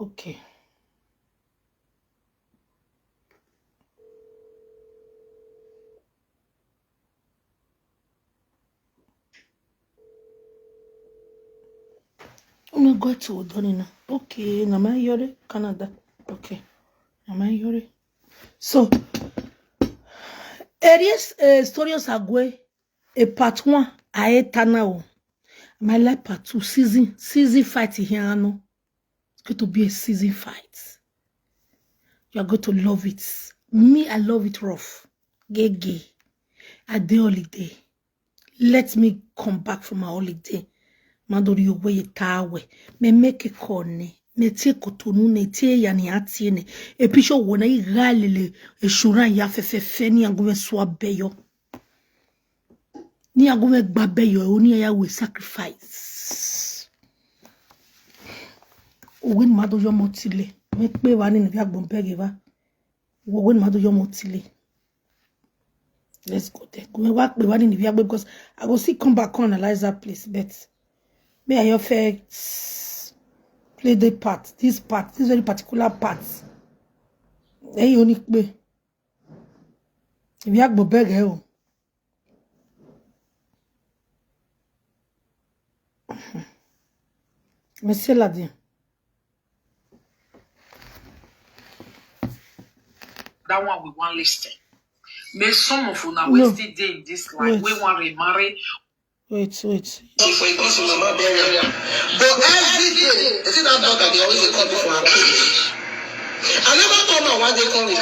Okay. Oh my God, to Donina. Okay, na my yore, Canada. Okay, na my yore. So, areas, uh, stories are going. A part one, I hate now. My life part two, season, season fight here, no. It's going to be a season fight. You are going to love it. Me, I love it rough. Gege. I dey holiday. Let me come back from my holiday. Madori owe ye tawe. Me make a call ne. Me tie kotonu ne tie yani atie ne. E pisho wona igalele. E shura ya fe fe fe ni agume swa beyo. Ni agume gba beyo. Oni ya we sacrifice. Owe ni mado yo motile. Me pe wa ni ni agbon bege wa. Owe ni mado yo motile. Let's go there. Go back the one in the vehicle because I go still come back and analyze that place. But may I your fair play the part, this part, this very particular part. Hey, you need me. If you have to beg, eh, oh. Monsieur Ladin. That one we wan listen. May some of una wey still dey in this line, wey wan remarry. Wait, wait. But every day, you see that dog that they always dey call me for her cage. I never come out one day call me.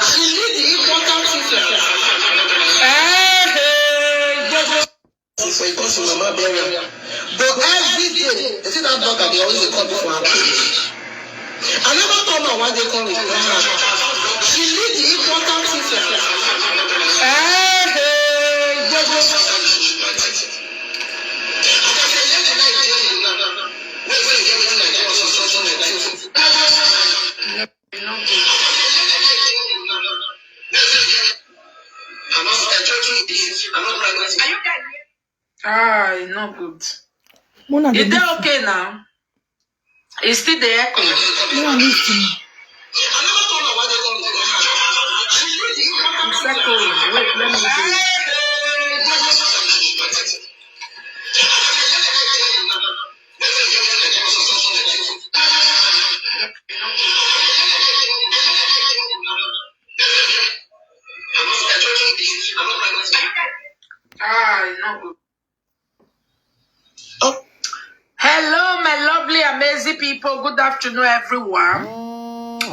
She need the important things. Eh, eh, for a cousin, mama burial. But every day, you see that dog that they always dey call me for her cage. I never come out one day call me. She need the important things. Eh, eh, Ah, e no good. Mona, e dey okay now? E still dey echo. No, listen. It's echoing. Wait, let me do it. Ah, e no good. Oh. Hello, my lovely, amazing people. Good afternoon, everyone.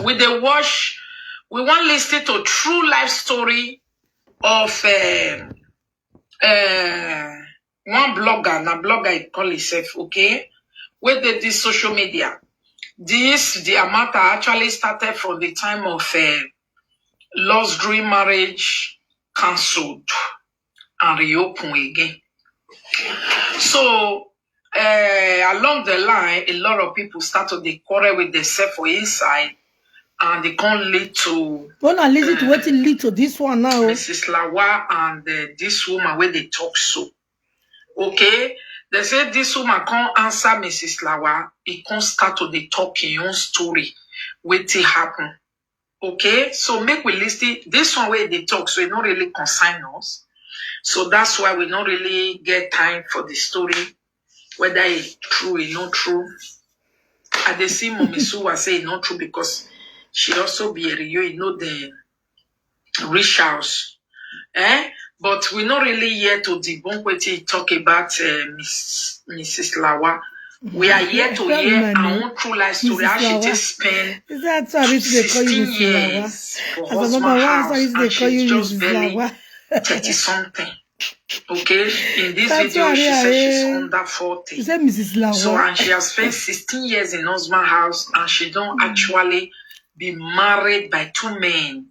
We dey watch, we wan listen to true life story of, um, uh, one blogger, na blogger he call himself, okay? Wey dey this social media. This, the matter actually started from the time of, uh, Lost Dream Marriage cancelled and reopen again. So, uh, along the line, a lot of people start to dey quarrel with themselves for inside, and they come lead to, when I listen to, uh, wetin lead to this one now, Missus Lawa and, uh, this woman wey dey talk so. Okay, they say this woman come answer Missus Lawa. He come start to dey talk him own story, wetin happen. Okay, so make we listen. This one wey dey talk, so e no really concern us. So that's why we no really get time for the story, whether e true, e no true. I dey see Mommy Suwa say e no true because she also be a Rio, e know the rich house. Eh? But we no really here to debunk wetin he talk about, uh, Miss, Missus Lawa. We are here to hear her own true life story, how she take spend sixteen years for husband house, and she's just barely thirty something. Okay, in this video, she said she's under forty. Is that Missus Lawa? So, and she has spent sixteen years in husband house, and she don't actually be married by two men.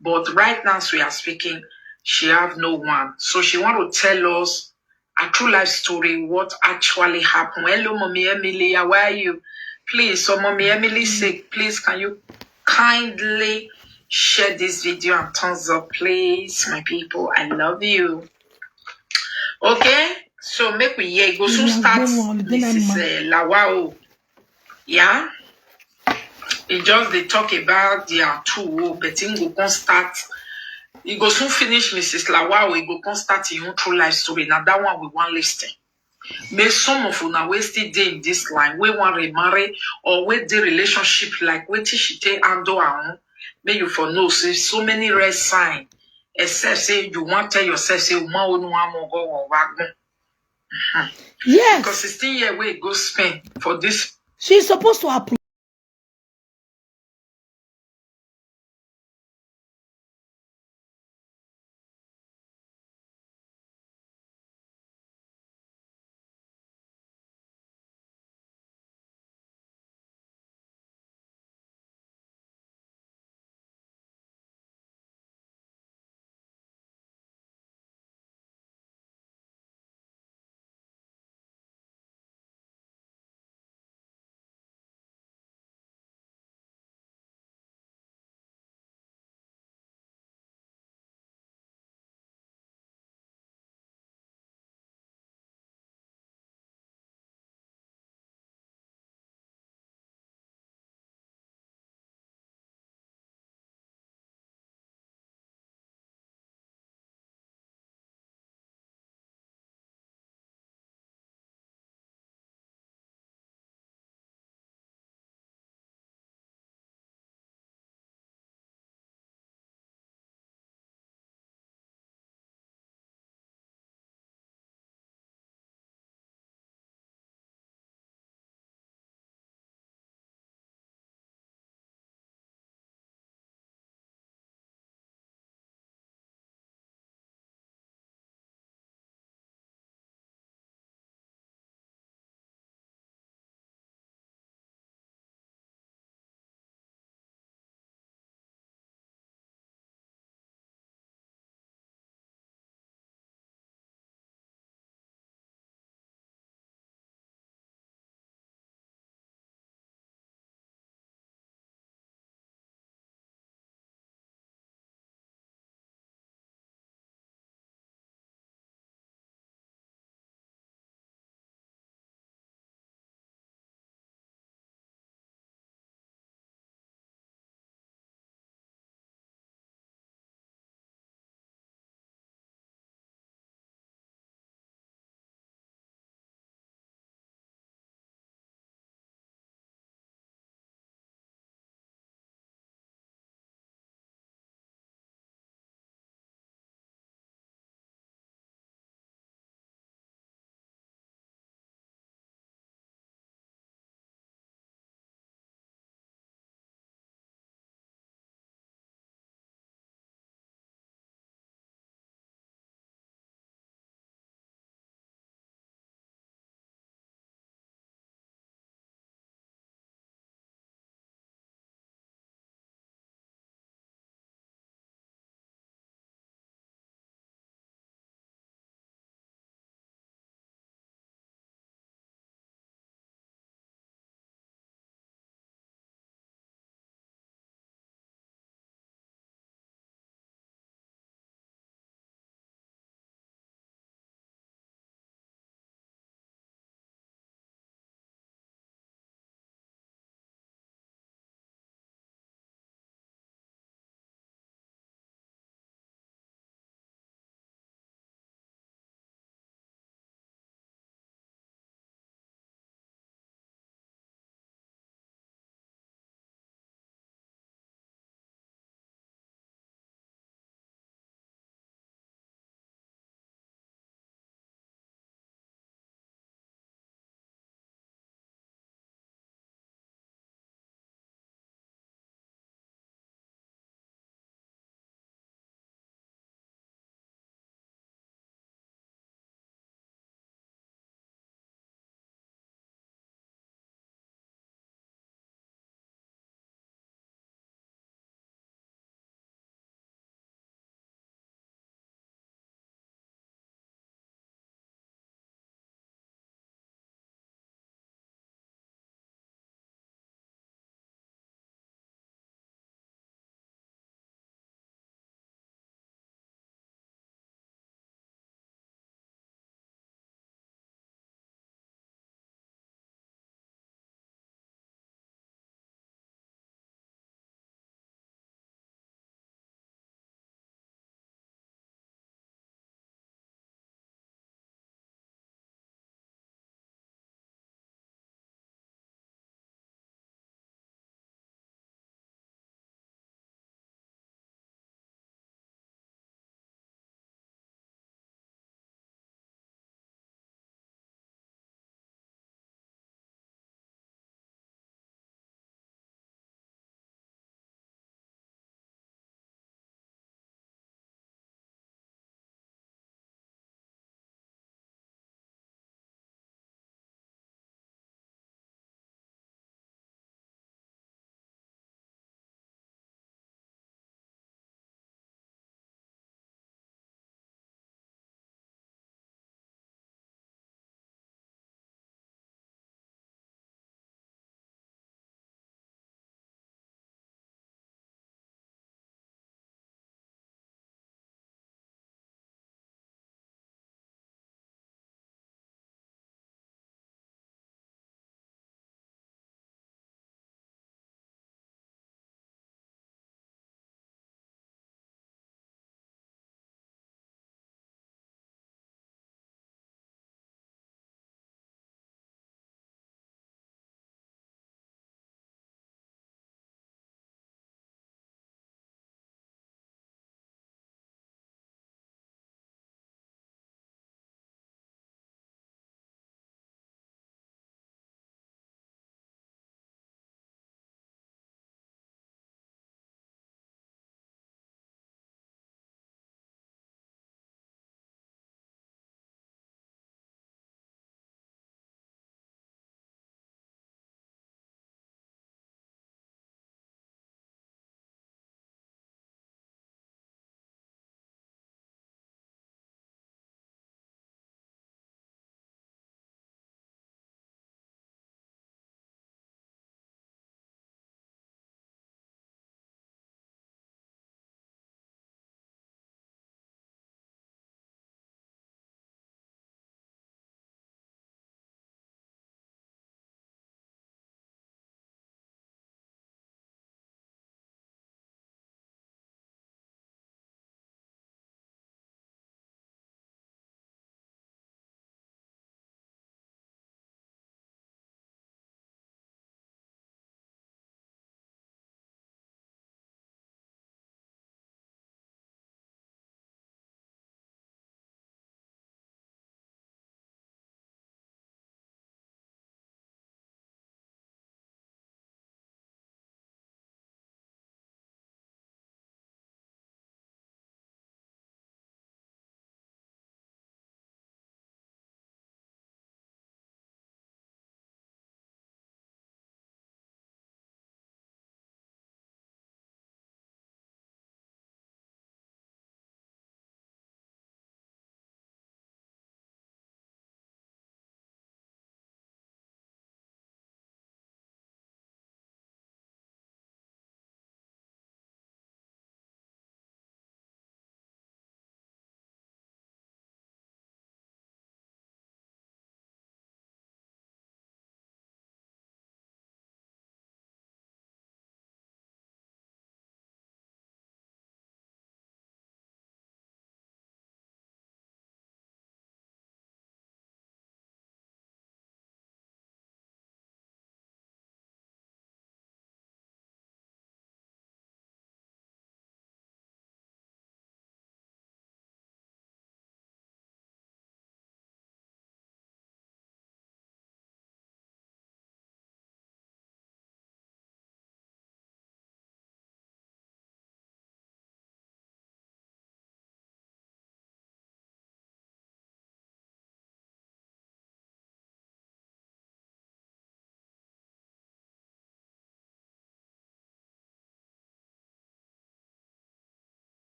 But right now, as we are speaking, she have no one. So she want to tell us a true life story, what actually happened. Hello, Mommy Emily, how are you? Please, so Mommy Emily say, please, can you kindly share this video and thumbs up, please, my people? I love you. Okay, so make we hear. Go soon start Missus Uh, Lawao. Yeah, he just they talk about their two, oh, but he go come start. He go soon finish Missus Lawao. He go come start his own true life story. Now that one we want listen. May some of una wey still dey in this line, wey wan remarry or wey dey relationship like wetin she take handle her own, make you for know say so many red sign, except say you wan tell yourself say uma onu amogo or wagbon. Yes. Because sixteen year wey go spend for this. She's supposed to approve.